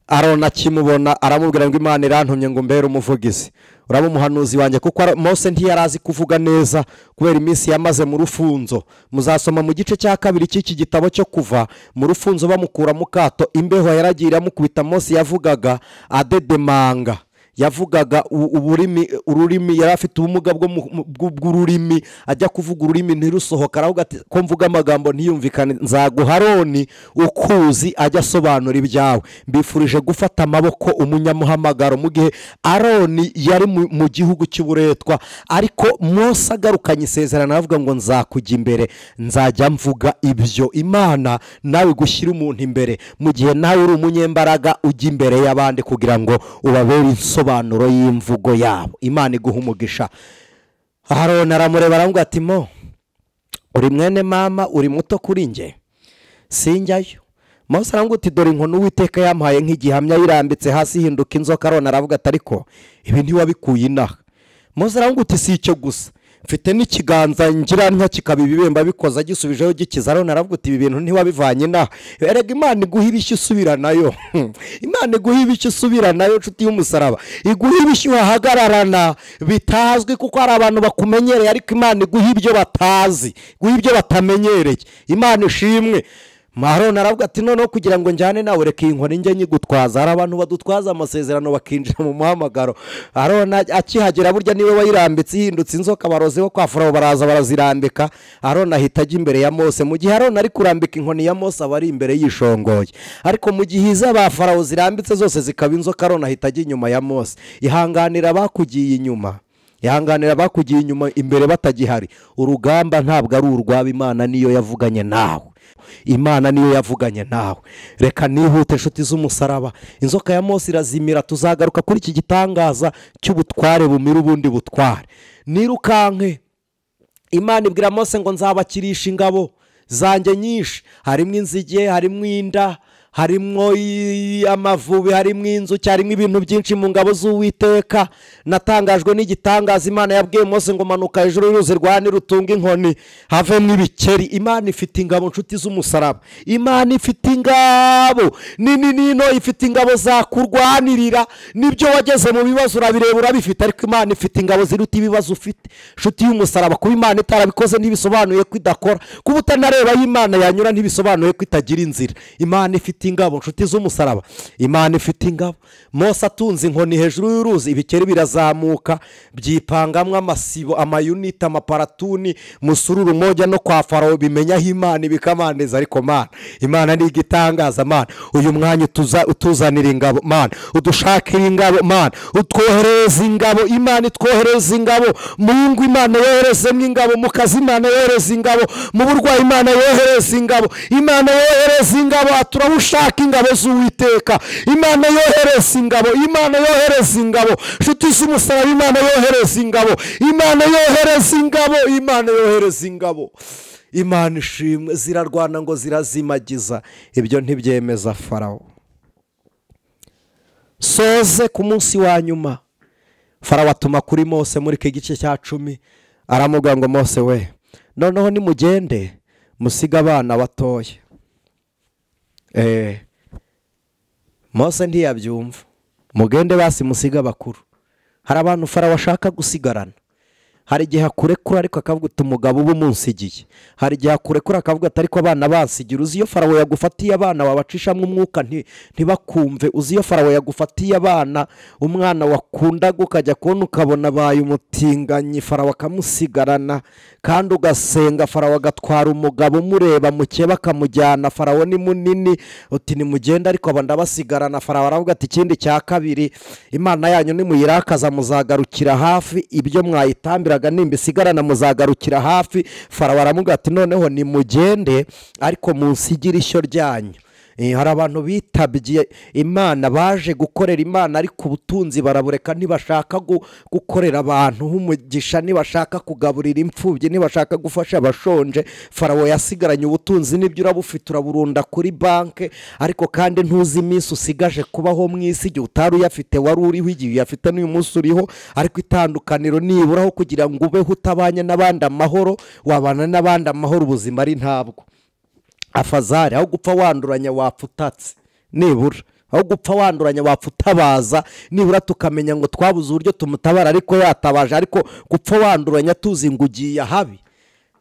Aroni akimubona aramubwira ngo Imana irantumye ngo mbere umuvugizi, uraba umuhanuzi wanjye. Kuko Mose ntiyarazi kuvuga neza kubera iminsi yamaze mu rufunzo. Muzasoma mu gice cya 2 cy'iki gitabo cyo Kuva, mu rufunzo bamukura mu kato, imbeho yaragiye iramukubita. Mose yavugaga adedemanga, yavugaga ururimi, yari afite ubumuga bw'ururimi, ajya kuvuga ururimi ntirusohoka, aravuga ati ko mvuga amagambo ntiyumvikane, nzaguha Aroni ukuzi ajya asobanura ibyawe. Mbifurije gufata amaboko umunyamuhamagaro. Mu gihe Aroni yari mu gihugu cy'uburetwa, ariko Mose agarukanye isezerano aravuga ngo nzakujya imbere, nzajya mvuga ibyo. Imana nawe gushyira umuntu imbere mu gihe nawe uri umunyembaraga, ujya imbere y'abandi kugira ngo ubabere insobanuro y'imvugo yabo. Imana iguha umugisha. Aroni aramureba aramubwira ati mo uri mwene mama, uri muto kuri njye, sinjyayo. Mose aramubwira ati dore inkoni Uwiteka yampaye nk'igihamya, yirambitse hasi ihinduka inzoka. Aroni aravuga ati ariko ibi ntiwabikuye inaha. Mose aramubwira ati si icyo gusa, Mfite n'ikiganza ngira ntya kikaba ibibemba bikoza gisubijeho gikiza. Aroni aravuga uti ibi bintu ntiwabivanye naho. Erega Imana iguha ibishyu usubira nayo. Imana iguha ibishyu usubira nayo, nshuti y'umusaraba. Iguha ibishyu uhagararana bitazwi, kuko hari abantu bakumenyereye, ariko Imana iguha ibyo batazi, iguha ibyo batamenyereye. Imana ishimwe. Aroni aravuga ati noneho kugira ngo njyane nawe reka iyi nkoni njye nyigutwaza. Hari abantu badutwaza amasezerano bakinjira mu muhamagaro. Aroni akihagera burya niwe wayirambitse ihindutse inzoka, abarozi bo kwa Farawo baraza barazirambika. Aroni ahita ajya imbere ya Mose. Mu gihe Aroni ari kurambika inkoni ya Mose aba ari imbere yishongoye, ariko mu gihe iza ba Farawo zirambitse zose zikaba inzoka, Aroni ahita ajya inyuma ya Mose. Ihanganira bakugiye inyuma, ihanganira bakugiye inyuma, imbere batagihari. Urugamba ntabwo ari urwaba, Imana niyo yavuganye nawe. Imana niyo yavuganye nawe. Reka nihute inshuti z'umusaraba. Inzoka ya Mose irazimira. Tuzagaruka kuri iki gitangaza cy'ubutware bumira ubundi butware. Nirukanke. Imana ibwira Mose ngo nzabakirisha ingabo zanjye nyinshi, harimo inzige, harimo inda, harimo amavubi, harimo inzuki, harimo ibintu byinshi mu ngabo z'Uwiteka. Natangajwe n'igitangaza Imana yabwiye Mose ngo manuka hejuru y'uruzi rwa Nili utunge inkoni havemo ibikeri. Imana ifite ingabo, nshuti z'umusaraba. Imana ifite ingabo nini nino, ifite ingabo zakurwanirira. Nibyo wageze mu bibazo urabireba urabifite, ariko Imana ifite ingabo ziruta ibibazo ufite, nshuti y'umusaraba. Kuba Imana itarabikoze ntibisobanuye ko idakora, kuba utanareba aho Imana yanyura ntibisobanuye ko itagira inzira. Imana ifite ingabo, nshuti z'umusaraba. Imana ifite ingabo. Mose atunze inkoni hejuru y'uruzi, ibikeri birazamuka byipangamwe amasibo, amayunita, amaparatuni, musururu moja no kwa Farawo, bimenya aho Imana ibikamaneza. Ariko Mana, Imana ni igitangaza. Mana, uyu mwanya utuzanira ingabo. Mana, udushakira ingabo. Mana, utwohereza ingabo. Imana itwohereza ingabo mu ngo, Imana yoherezemo ingabo mu kazi, Imana yohereza ingabo mu burwayi, Imana yohereza ingabo, Imana yohereza ingabo. Turawushaka ingabo z'Uwiteka. Imana yohereza ingabo, Imana yohereza ingabo, nshuti z'umusaraba. Imana yohereza ingabo, Imana yohereza ingabo, Imana yohereza ingabo. Imana ishimwe. Zirarwana ngo zirazimagiza. Ibyo ntibyemeza Farawo. Soze ku munsi wa nyuma, Farawo atuma kuri Mose muri iki gice cya 10, aramubwira ngo Mose we, noneho nimugende musiga abana batoya. Mose ntiyabyumva. Mugende basi musiga bakuru. Hari abantu Farawo ashaka gusigarana. Hari igihe akurekura ariko akavuga uti umugabo uba umunsigiye. Hari igihe akurekura akavuga ati ariko abana bansigira. Uzi iyo Farawo yagufatiye abana wabacishamo umwuka ntibakumve. Uzi iyo Farawo yagufatiye abana, umwana wakundaga ukajya kubona ukabona abaye umutinganyi, Farawo akamusigarana, kandi ugasenga Farawo agatwara umugabo umureba mukeba akamujyana. Farawo ni munini, uti nimugende ariko aba ndabasigarana. Farawo aravuga ati ikindi cya kabiri, Imana yanyu nimuyirakaza muzagarukira hafi, ibyo mwayitambira nimba isigarana muzagarukira hafi. Farawo aramubwira ati noneho nimugende ariko munsigire ishyo ryanyu. Hari abantu bitabye Imana, baje gukorera Imana ariko ubutunzi barabureka, ntibashaka gukorera abantu h'umugisha, ntibashaka kugaburira imfubyi, ntibashaka gufasha abashonje. Farawo yasigaranye ubutunzi, nibyo urabufite uraburunda kuri banke, ariko kandi ntuzi iminsi usigaje kubaho mu isi. Igihe utari uyafite wari uriho, igihe uyafite n'uyu munsi uriho, ariko itandukaniro niburaho kugira ngo ubeho utabanye n'abandi amahoro, wabana n'abandi amahoro, ubuzima ari ntabwo. Afazari aho gupfa wanduranya wapfa utatse, nibura aho gupfa wanduranya wapfa utabaza, nibura tukamenya ngo twabuze uburyo tumutabara ariko yatabaje. Ariko gupfa wanduranya tuzi ngo ugiye ahabi,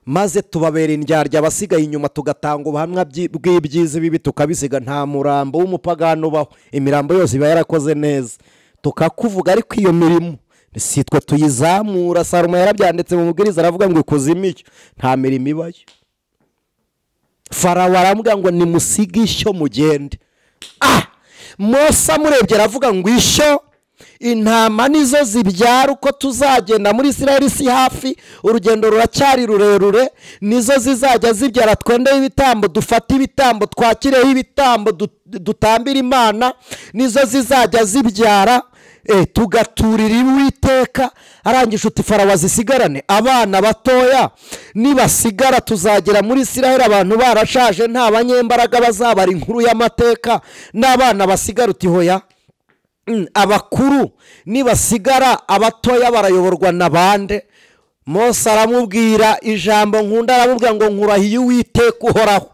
maze tubabera indyarya abasigaye inyuma, tugatanga ubuhamya bw'ibyiza bibi tukabisiga. Nta murambo w'umupagano ubaho, imirambo yose iba yarakoze neza, tukakuvuga ariko iyo mirimo si twe tuyizamura. Salomo yarabyanditse mu mubwiriza aravuga ngo ikuzimu icyo nta mirimo ibayo. Farawo aramubwira ngo nimusige ishyo mugende. Mose amurebye aravuga ngo ishyo, intama nizo zibyara, uko tuzagenda muri Isirayeli si hafi, urugendo ruracyari rurerure, nizo zizajya zibyara, twendeho ibitambo, dufate ibitambo, twakireho ibitambo, dutambire Imana, nizo zizajya zibyara, tugaturira Uwiteka. Arangije uti Farawo azisigarane abana batoya, nibasigara tuzagera muri Isirayeli abantu barashaje, nta banyembaraga bazabara inkuru y'amateka, n'abana basigara. Uti hoya, abakuru nibasigara abatoya barayoborwa na bande? Mose aramubwira ijambo nkunda, aramubwira ngo nkurahiye Uwiteka uhoraho,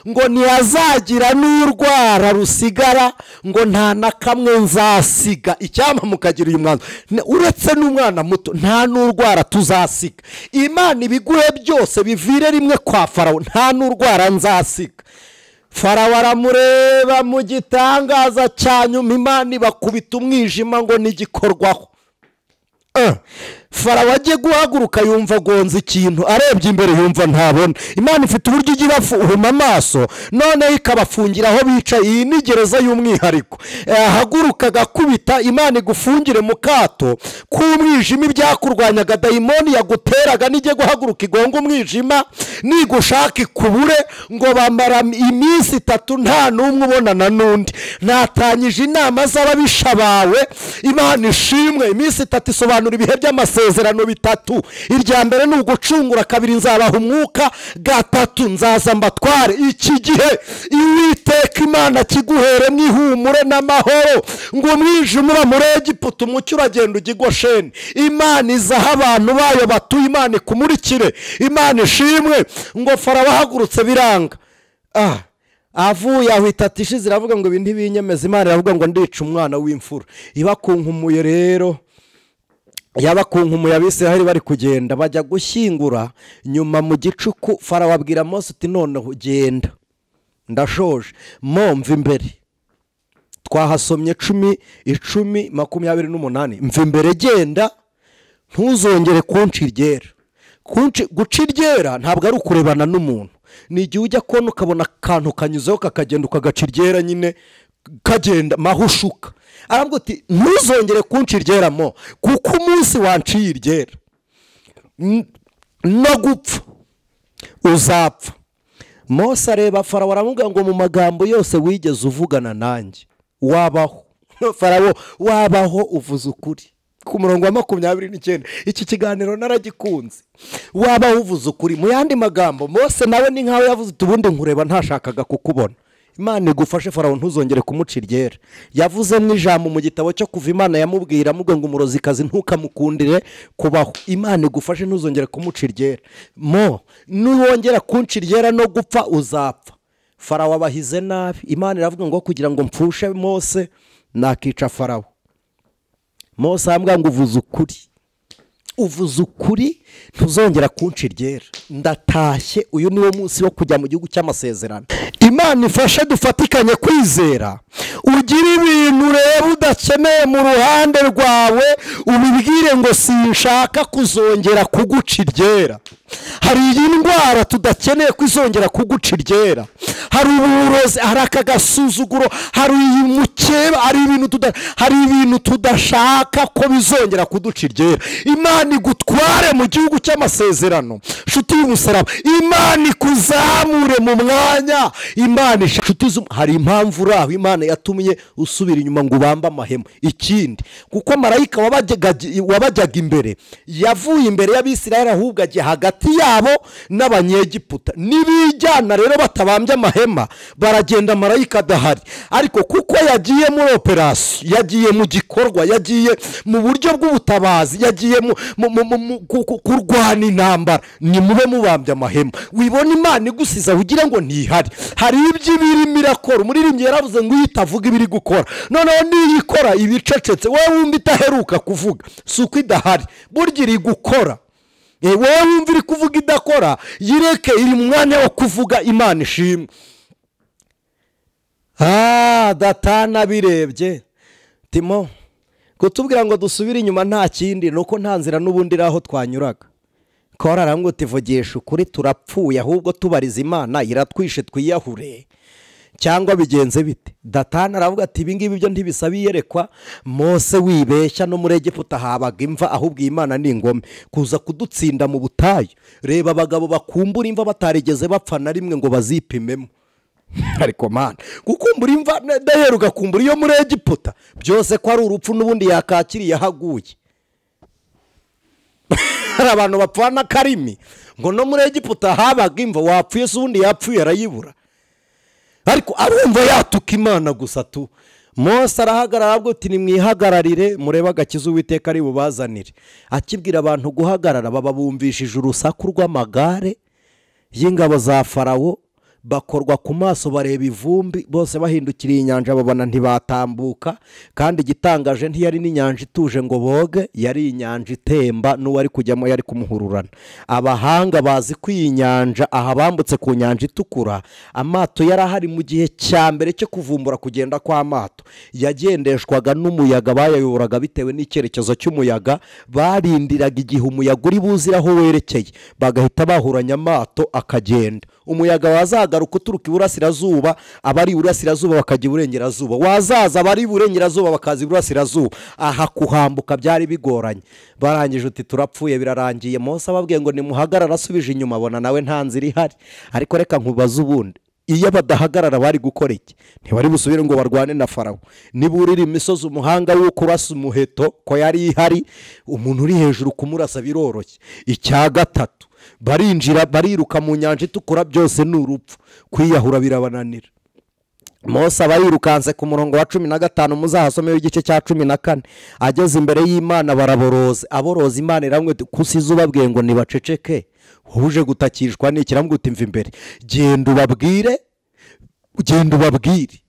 ngo ntihazagira n'urwara rusigara, ngo nta na kamwe nzasiga. Icyampa mukagira uyu mwanzuro, uretse n'umwana muto nta n'urwara tuzasiga. Imana ibiguhe byose bivire rimwe kwa Farawo, nta n'urwara nzasiga. Farawo aramureba mu gitangaza cya nyuma, Imana ibakubita umwijima ngo n'igikorwaho. Farawo agiye guhaguruka yumva agonze ikintu, arebye imbere yumva ntabona. Imana ifite uburyo ijya ibahuma amaso, noneho ikabafungira aho bicaye. Iyi ni gereza y'umwihariko. Ahaguruka agakubita, Imana igufungire mu kato k'umwijima. Ibyakurwanyaga dayimoni yaguteraga nijye guhaguruka igonga umwijima, nigushaka ikubure. Ngo bamara iminsi 3 nta n'umwe ubonana n'undi. Natanyije inama z'ababisha bawe. Imana ishimwe. Iminsi 3 isobanura ibihe by'amasezerano bitatu. Irya mbere ni ugucungura, kabiri nzabaha umwuka, gatatu nzaza mbatware. Iki gihe Uwiteka Imana kiguhere n'ihumure n'amahoro, ngo umwijima uba muri Egiputa, umucyo uragenda ujya i Gosheni. Imana izaha abantu bayo batuye, Imana ikumurikire. Imana ishimwe. Ngo Farawo ahagurutse biranga. Avuye aho itatu ishize iravuga ngo ibi ntibinyemeza. Imana iravuga ngo ndica umwana w'imfura. Ibakunkumuye rero, yabakunkumuye Abisirayeli bari kugenda bajya gushyingura. Nyuma mu gicuku Farawo abwira Mose uti noneho genda, ndashoje, mva imbere. Twahasomye 10, 10:28. Mva imbere, genda, ntuzongere kunca iryera. Guca iryera ntabwo ari ukurebana n'umuntu, ni igihe ujya kubona ukabona akantu kanyuzeho kakagenda, ukagaca iryera nyine kagenda mahushuka. Aravuga ati ntuzongere kunca iryera mo, kuko umunsi wanciye iryera no gupfa uzapfa. Mose areba Farawo aramubwira ngo mu magambo yose wigeze uvugana nanjye wabaho. Farawo wabaho uvuze ukuri. Ku murongo wa 29, iki kiganiro naragikunze. Wabaho uvuze ukuri. Mu yandi magambo Mose nawe ni nkawe yavuze uti ubundi nkureba ntashakaga kukubona. Imana igufashe Farawo ntuzongere kumuca iryera. Yavuze n'ijambo mu gitabo cyo kuva, Imana yamubwira amubwira ngo umurozikazi ntukamukundire kubaho. Imana igufashe ntuzongere kumuca iryera. Mo nuwongera kunca iryera no gupfa uzapfa. Farawo abahize nabi. Imana iravuga ngo kugira ngo mpfushe Mose nakica Farawo. Mose arambwira ngo uvuze ukuri, uvuze ukuri, ntuzongera kunca iryera. Ndatashye, uyu niwo munsi wo kujya mu gihugu cy'amasezerano. Imana ifashe dufatikanye kwizera. Ugira ibintu ureba udakeneye mu ruhande rwawe, ubibwire ngo sinshaka kuzongera kuguca iryera. Hari iyi ndwara tudakeneye kwizongera kuguca iryera. Hari uburozi, hari aka gasuzuguro, hari uyu mukeba, hari ibintu tudashaka ko bizongera kuduca iryera. Imana igutware mu gihugu cy'amasezerano. Nshuti y'umusaraba, Imana ikuzamure mu mwanya. Imana nshuti, hari impamvu uraho Imana yatumye usubira inyuma ngo ubambe amahema. Ikindi, kuko marayika wabajyaga imbere yavuye imbere y'Abisirayeli, ahubwo ajya hagati yabo n'Abanyegiputa. Nibijyana rero batabambye amahema, baragenda marayika adahari. Ariko kuko yagiye muri operasiyo, yagiye mu gikorwa, yagiye mu buryo bw'ubutabazi, yagiye kurwana intambara, ni mube mubambye amahema. Wibona Imana igusiza ugira ngo ntihari. Hari ibyo ibirimo irakora. Umuririmbyi yaravuze ngo iyo itavuga ibiri gukora, noneho niyikora ibicecetse, wowe wumva itaheruka kuvuga, si uko idahari, burya iri gukora. Wowe wumva iri kuvuga idakora, yireke, iri mu mwanya wo kuvuga. Imana ishimwe. Datana birebye Timo kutubwira ngo dusubire inyuma nta kindi, nuko nta nzira n'ubundi aho twanyuraga. Kora arambwira uti vugisha ukuri, turapfuye, ahubwo tubariza Imana iratwishe twiyahure, cyangwa bigenze bite? Datana aravuga ati ibi ngibi byo ntibisaba iyerekwa. Mose wibeshya, no muri Egiputa habaga imva, ahubwo Imana ni ingome kuza kudutsinda mu butayu. Reba abagabo bakumbura imva batarigeze bapfa na rimwe ngo bazipimemo. Ariko Mana, gukumbura imva ndahera ugakumbura iyo muri Egiputa, byose ko ari urupfu n'ubundi yakakiriye ahaguye. Hari abantu bapfana karimi ngo no muri Egiputa habaga imva, wapfuye se ubundi yapfuye arayibura. Ariko arumva yatuka Imana gusa tu. Mose arahagarara avuga ati nimwihagararire murebe agakiza Uwiteka ari bubazanire. Akibwira abantu guhagarara baba bumvishije urusaku rw'amagare y'ingabo za Farawo, bakorwa ku maso bareba ivumbi, bose bahindukiriye inyanja babona ntibatambuka. Kandi igitangaje ntiyari n'inyanja ituje ngo boge, yari inyanja itemba n'uwari kujyamo yari kumuhururana. Abahanga bazi ko iyi nyanja, aha bambutse ku nyanja itukura, amato yari ahari mu gihe cya mbere cyo kuvumbura kugenda kw'amato, yagendeshwaga n'umuyaga, bayayoboraga bitewe n'icyerekezo cy'umuyaga, barindiraga igihe umuyaga uri buzire aho werekeye, bagahita bahuranya amato akagenda. Umuyaga wazagaruka uturuka iburasirazuba, abari iburasirazuba bakajya iburengerazuba, wazaza abari iburengerazuba bakaza iburasirazuba. Aha kuhambuka byari bigoranye. Barangije uti turapfuye birarangiye. Mose ababwiye ngo nimuhagarara, asubije inyuma abona nawe nta nzira ihari. Ariko reka nkubaze ubundi, iyo badahagarara bari gukora iki? Ntibari busubire ngo barwane na Farawo. Niburira imisozi umuhanga wo kurasa umuheto ko yari ihari, umuntu uri hejuru kumurasa biroroshye. Icya gatatu, barinjira bariruka mu nyanja itukura, byose ni urupfu, kwiyahura birabananira. Mose aba yirukanse ku murongo wa 15, muzahasomeho igice cya 14. Ageze imbere y'Imana baraboroze, aboroza Imana iramwe kusiza ubabwiye ngo nibaceceke, wowe gutakishwa n'iki? Iramubwira uti mva imbere, genda ubabwire, genda ubabwire,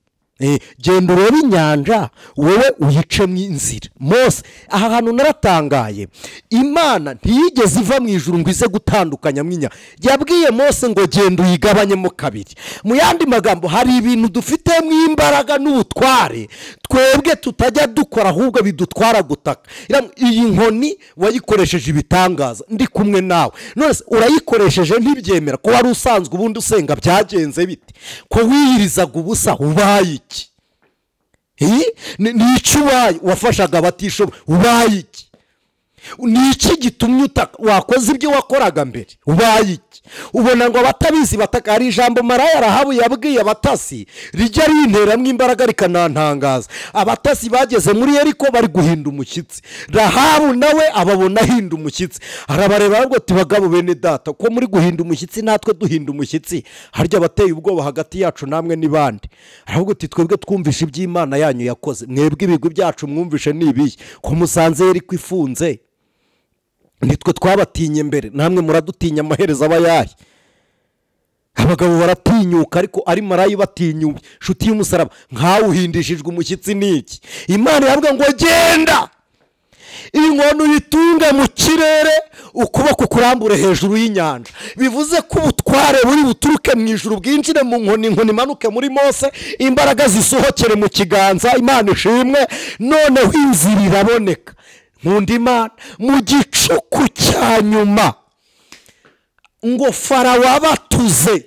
genda urebe inyanja wowe uyicemo inzira. Mose aha hantu naratangaye, Imana ntiyigeze iva mu ijuru ngo ize gutandukanya mwinya, yabwiye Mose ngo genda uyigabanyemo kabiri. Mu yandi magambo, hari ibintu dufitemo imbaraga n'ubutware twebwe tutajya dukora, ahubwo bidutwara gutaka. Iyi nkoni wayikoresheje ibitangaza, ndi kumwe nawe, none urayikoresheje ntibyemera ko wari usanzwe ubundi usenga, byagenze bite ko wiyirizaga ubusa? Ubaye iki? Ni iki ubaye? Wafashaga abatishoboye, ubaye iki? Ni iki gitumye utaka? Wakoze ibyo wakoraga mbere, ubaye iki? Ubona ngo abatabizi bataka. Hari ijambo maraya Rahabu yabwiye abatasi rijya rinteramo imbaraga rikanantangaza. Abatasi bageze muri Yeriko bari guhinda umushyitsi, Rahabu nawe ababona ahinda umushyitsi, arabareba aravuga ati bagabo bene data, ko muri guhinda umushyitsi natwe duhinda umushyitsi, harya abateye ubwoba hagati yacu namwe ni bande? Aravuga ati twebwe twumvishe iby'Imana yanyu yakoze, mwebwe ibigwi byacu mwumvishe ni ibihe? Ko musanze Yeriko ifunze, nitwe twabatinye mbere, namwe muradutinya, amaherezo aba yahe? Abagabo baratinyuka, ariko ari marayi batinyuye. Nshuti y'umusaraba, nkawe uhindishijwe umushyitsi n'iki? Imana iravuga ngo genda inkono uyitunge mu kirere, ukuboko kurambure hejuru y'inyanja. Bivuze ko ubutware buri buturuke mu ijuru bwinjire mu nkoni, inkoni imanuke muri Mose, imbaraga zisohokere mu kiganza. Imana ishimwe, noneho inzira iraboneka. Nkunda Imana. Mu gicuku cya nyuma ngo Farawo abatuze,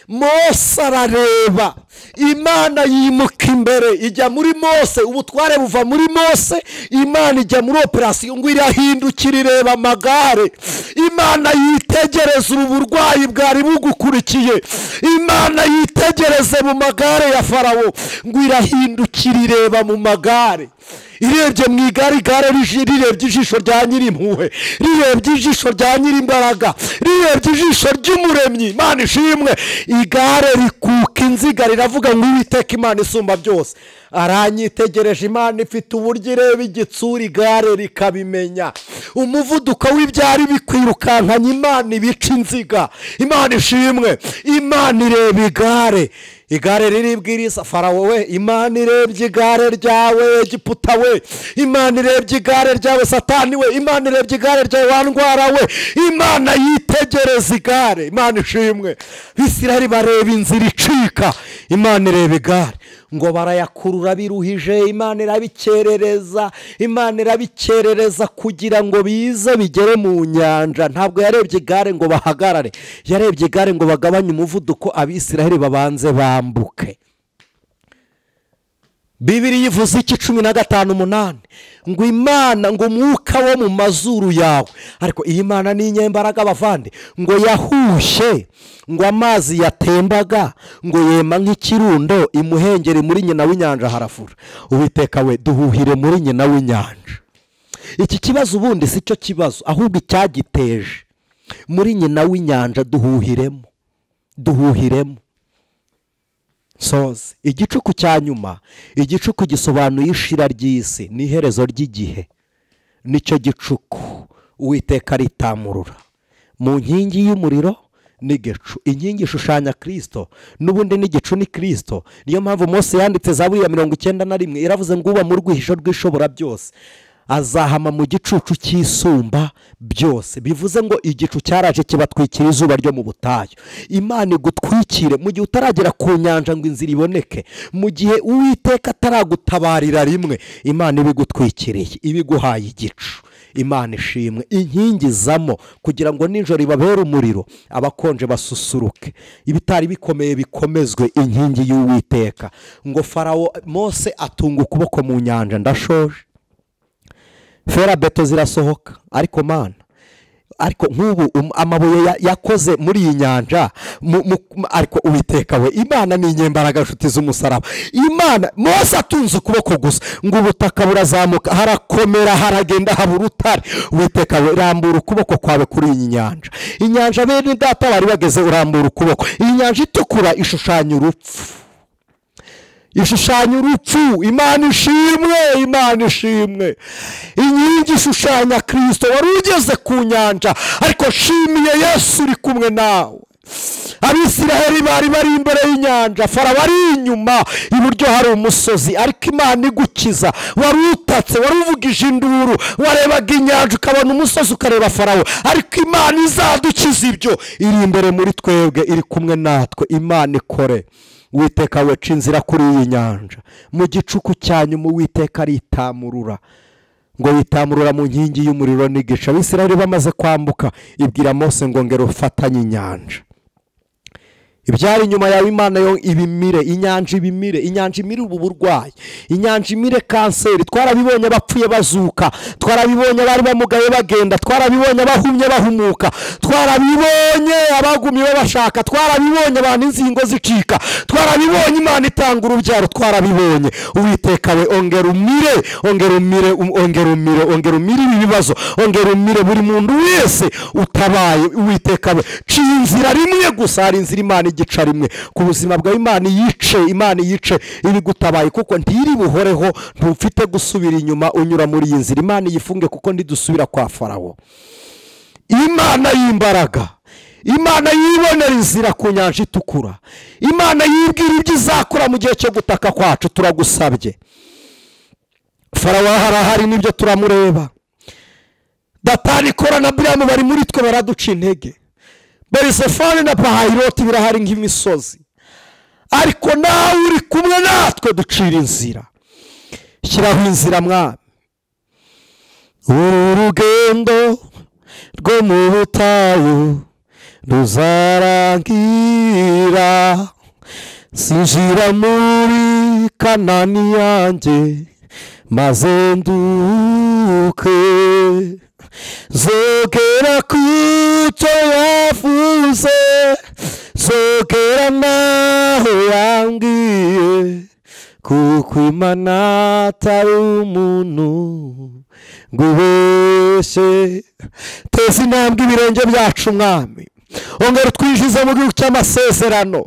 Mose arareba, Imana yimuka imbere ijya muri Mose, ubutware buva muri Mose, Imana ijya muri operasiyo ngo irahindukira ireba amagare. Imana yitegereza ubu burwayi bwari bugukurikiye, Imana yitegereze mu magare ya Farawo, ngo irahindukira ireba mu magare. Irebye mu igare, igare rirebye ijisho rya nyirimpuhwe, rirebye ijisho rya nyirimbaraga, rirebye ijisho ry'umuremyi. Imana ishimwe. Igare rikuka inziga riravuga ngo Uwiteka Imana isumba byose aranyitegereje. Imana ifite uburyo ireba igitsura igare rikabimenya. Umuvuduko w'ibyari bikwirukankanya Imana ibica inziga. Imana ishimwe. Imana ireba igare, igare riribwiriza Farawo we, Imana irebye igare ryawe Egiputa we, Imana irebye igare ryawe Satani we, Imana irebye igare ryawe wandwara we. Imana yitegereza igare. Imana ishimwe. Bisirayeli bareba inzira icika, Imana ireba igare ngo barayakurura biruhije. Imana irabikerereza, Imana irabikerereza kugira ngo bize bigere mu nyanja. Ntabwo yarebye igare ngo bahagarare, yarebye igare ngo bagabanye umuvuduko, Abisirayeli babanze bambuke. Bibiri yivuze iki 15:8 ngo Imana ngo umwuka wo mu mazuru yawe. Ariko iyi Mana ni inyembaraga bavande, ngo yahushye ngo amazi yatembaga ngo yema nk'ikirundo, imuhengeri muri nyina w'inyanja harafura. Uwiteka we, duhuhire muri nyina w'inyanja. Iki kibazo ubundi si cyo kibazo, ahubwo icyagiteje muri nyina w'inyanja duhuhiremo, duhuhiremo. Soze igicuku cya nyuma, igicuku gisobanuye ishira ry'isi, ni iherezo ry'igihe. Nicyo gicuku Uwiteka aritamurura mu nkingi y'umuriro n'igicu. Inkingi ishushanya Kristo, n'ubundi n'igicu ni Kristo. Niyo mpamvu Mose yanditse Zaburi ya 91 iravuze ngo uba mu rwihisho rw'ishobora byose azahama mu gicucu cy'isumba byose. Bivuze ngo igicu cyaraje kibatwikira izuba ryo mu butayu. Imana igutwikire mu gihe utaragera ku nyanja ngo inzira iboneke, mu gihe Uwiteka ataragutabarira rimwe, Imana ibigutwikiriye, ibiguhaye igicu. Imana ishimwe. Inkingi zamo kugira ngo nijoro ibabere umuriro, abakonje basusuruke, ibitari bikomeye bikomezwe. Inkingi y'Uwiteka. Ngo Farawo Mose atunga ukuboko mu nyanja, ndashoje, ferabeto zirasohoka. Ariko Mana, ariko nk'ubu amabuye yakoze muri iyi nyanja, ariko Uwiteka we, Imana ni inyembaraga nshuti z'umusaraba. Imana Mose atunze ukuboko gusa ngo ubutaka burazamuka, harakomera, haragenda, haba urutare. Uwiteka we, rambura ukuboko kwawe kuri iyi nyanja. Inyanja bene data bari bageze, urambura ukuboko. Iyi nyanja itukura ishushanya urupfu, ishushanya urupfu. Imana ishimwe, Imana ishimwe. Inkingi ishushanya Kristo wari ugeze ku nyanja, ariko shimiye Yesu uri kumwe nawe. Abisiraheli bari bari imbere y'inyanja, Farawo ari inyuma, iburyo hari umusozi, ariko Imana igukiza. Wari utatse, wari uvugije induru, warebaga inyanja ukabona umusozi, ukareba Farawo, ariko Imana izadukiza ibyo, iri imbere muri twebwe, iri kumwe natwe. Imana ikore. Uwiteka we, ca inzira kuri iyi nyanja. Mu gicuku cya nyuma Uwiteka aritamurura, ngo yitamurura mu nkingi y'umuriro n'igicu. Abisiraheli bamaze kwambuka, ibwira Mose ngo ngero ufatanye inyanja. Ibyari inyuma yawe Imana yo ibimire, inyanja ibimire, inyanja imire ubu burwayi, inyanja imire kanseri. Twarabibonye abapfuye bazuka, twarabibonye abari bamugaye bagenda, twarabibonye abahumye bahumuka, twarabibonye abagumye babashaka, twarabibonye abantu inzingo zicika, twarabibonye Imana itanga urubyaro, twarabibonye. Uwiteka we, ongera umire, ongera umire, ongera umire, ongera umire ibi bibazo, ongera umire buri muntu wese utabaye. Uwiteka we, ci inzira rimwe gusa, hari inzira Imana igica rimwe ku buzima bwawe. Imana yice, Imana yice ibigutabaye, kuko ntiri buhoreho, ntufite gusubira inyuma unyura muri iyi nzira. Imana yifunge kuko ndidusubira kwa Farawo. Imana y'imbaraga, Imana yibonera inzira ku nyanja itukura, Imana yibwira ibyo izakora mu gihe cyo gutaka kwacu. Turagusabye. Farawo harahari nibyo turamureba. Datani, Kora na Biramu bari muri twe baraduca intege. Belisefani na Pahayiroti birahari nk'imisozi, ariko nawe uri kumwe natwe, ducira inzira. Shyiraho inzira Mwami. Uru rugendo rwo mu butayu ruzarangira, sinjira muri Kanani yanjye maze nduke, zogera kucyo yavuze, zogera naho yambwiye, kuko Imana atari umuntu ngo ubeshye. Teza intambwe ibirenge byacu Mwami, ongera utwinjize mu gihugu cy'amasezerano,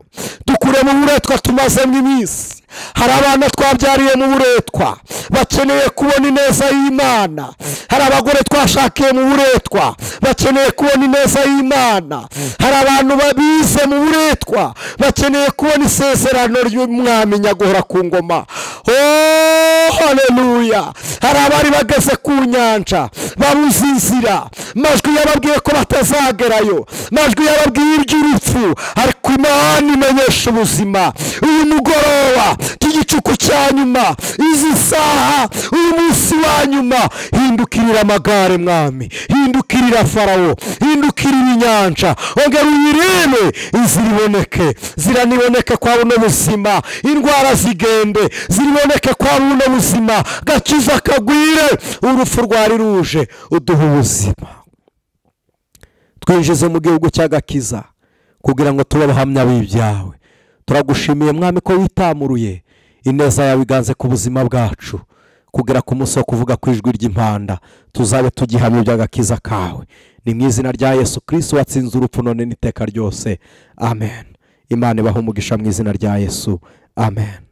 dukure mu buretwa tumazemo iminsi. Hari abana twabyariye mu buretwa bakeneye kubona ineza y'Imana, hari abagore twashakiye mu buretwa bakeneye kubona ineza y'Imana, hari abantu babize mu buretwa bakeneye kubona isezerano ry'Umwami nyaguhora ku ngoma. Oh, haleluya! Hari abari bageze ku nyanja babuze inzira, majwi yababwiye ko batazagerayo, majwi yababwiye iby'urupfu, ariko Imana imenyesha ubuzima. Uyu mugoroba cy'igicuku cya nyuma, izi saha, uyu munsi wa nyuma, hindukirira amagare Mwami, hindukirira Farawo, hindukirira inyanja, ongera uyirebe, inzira iboneke, ziraniboneke kwa buno buzima, indwara zigende, ziriboneke kwa buno buzima, gakiza kagwire, urupfu rwari ruje, uduha ubuzima. Twinjize mu gihugu cy'agakiza kugira ngo tube abahamya b'ibyawe. Turagushimiye Mwami ko witamuruye, ineza yawe iganze ku buzima bwacu, kugera ku munsi wo kuvuga ku ijwi ry'impanda tuzabe tugihamya iby'agakiza kawe. Ni mu izina rya Yesu Kristo watsinze urupfu none n'iteka ryose, amen. Imana ibahe umugisha mu izina rya Yesu. Amen.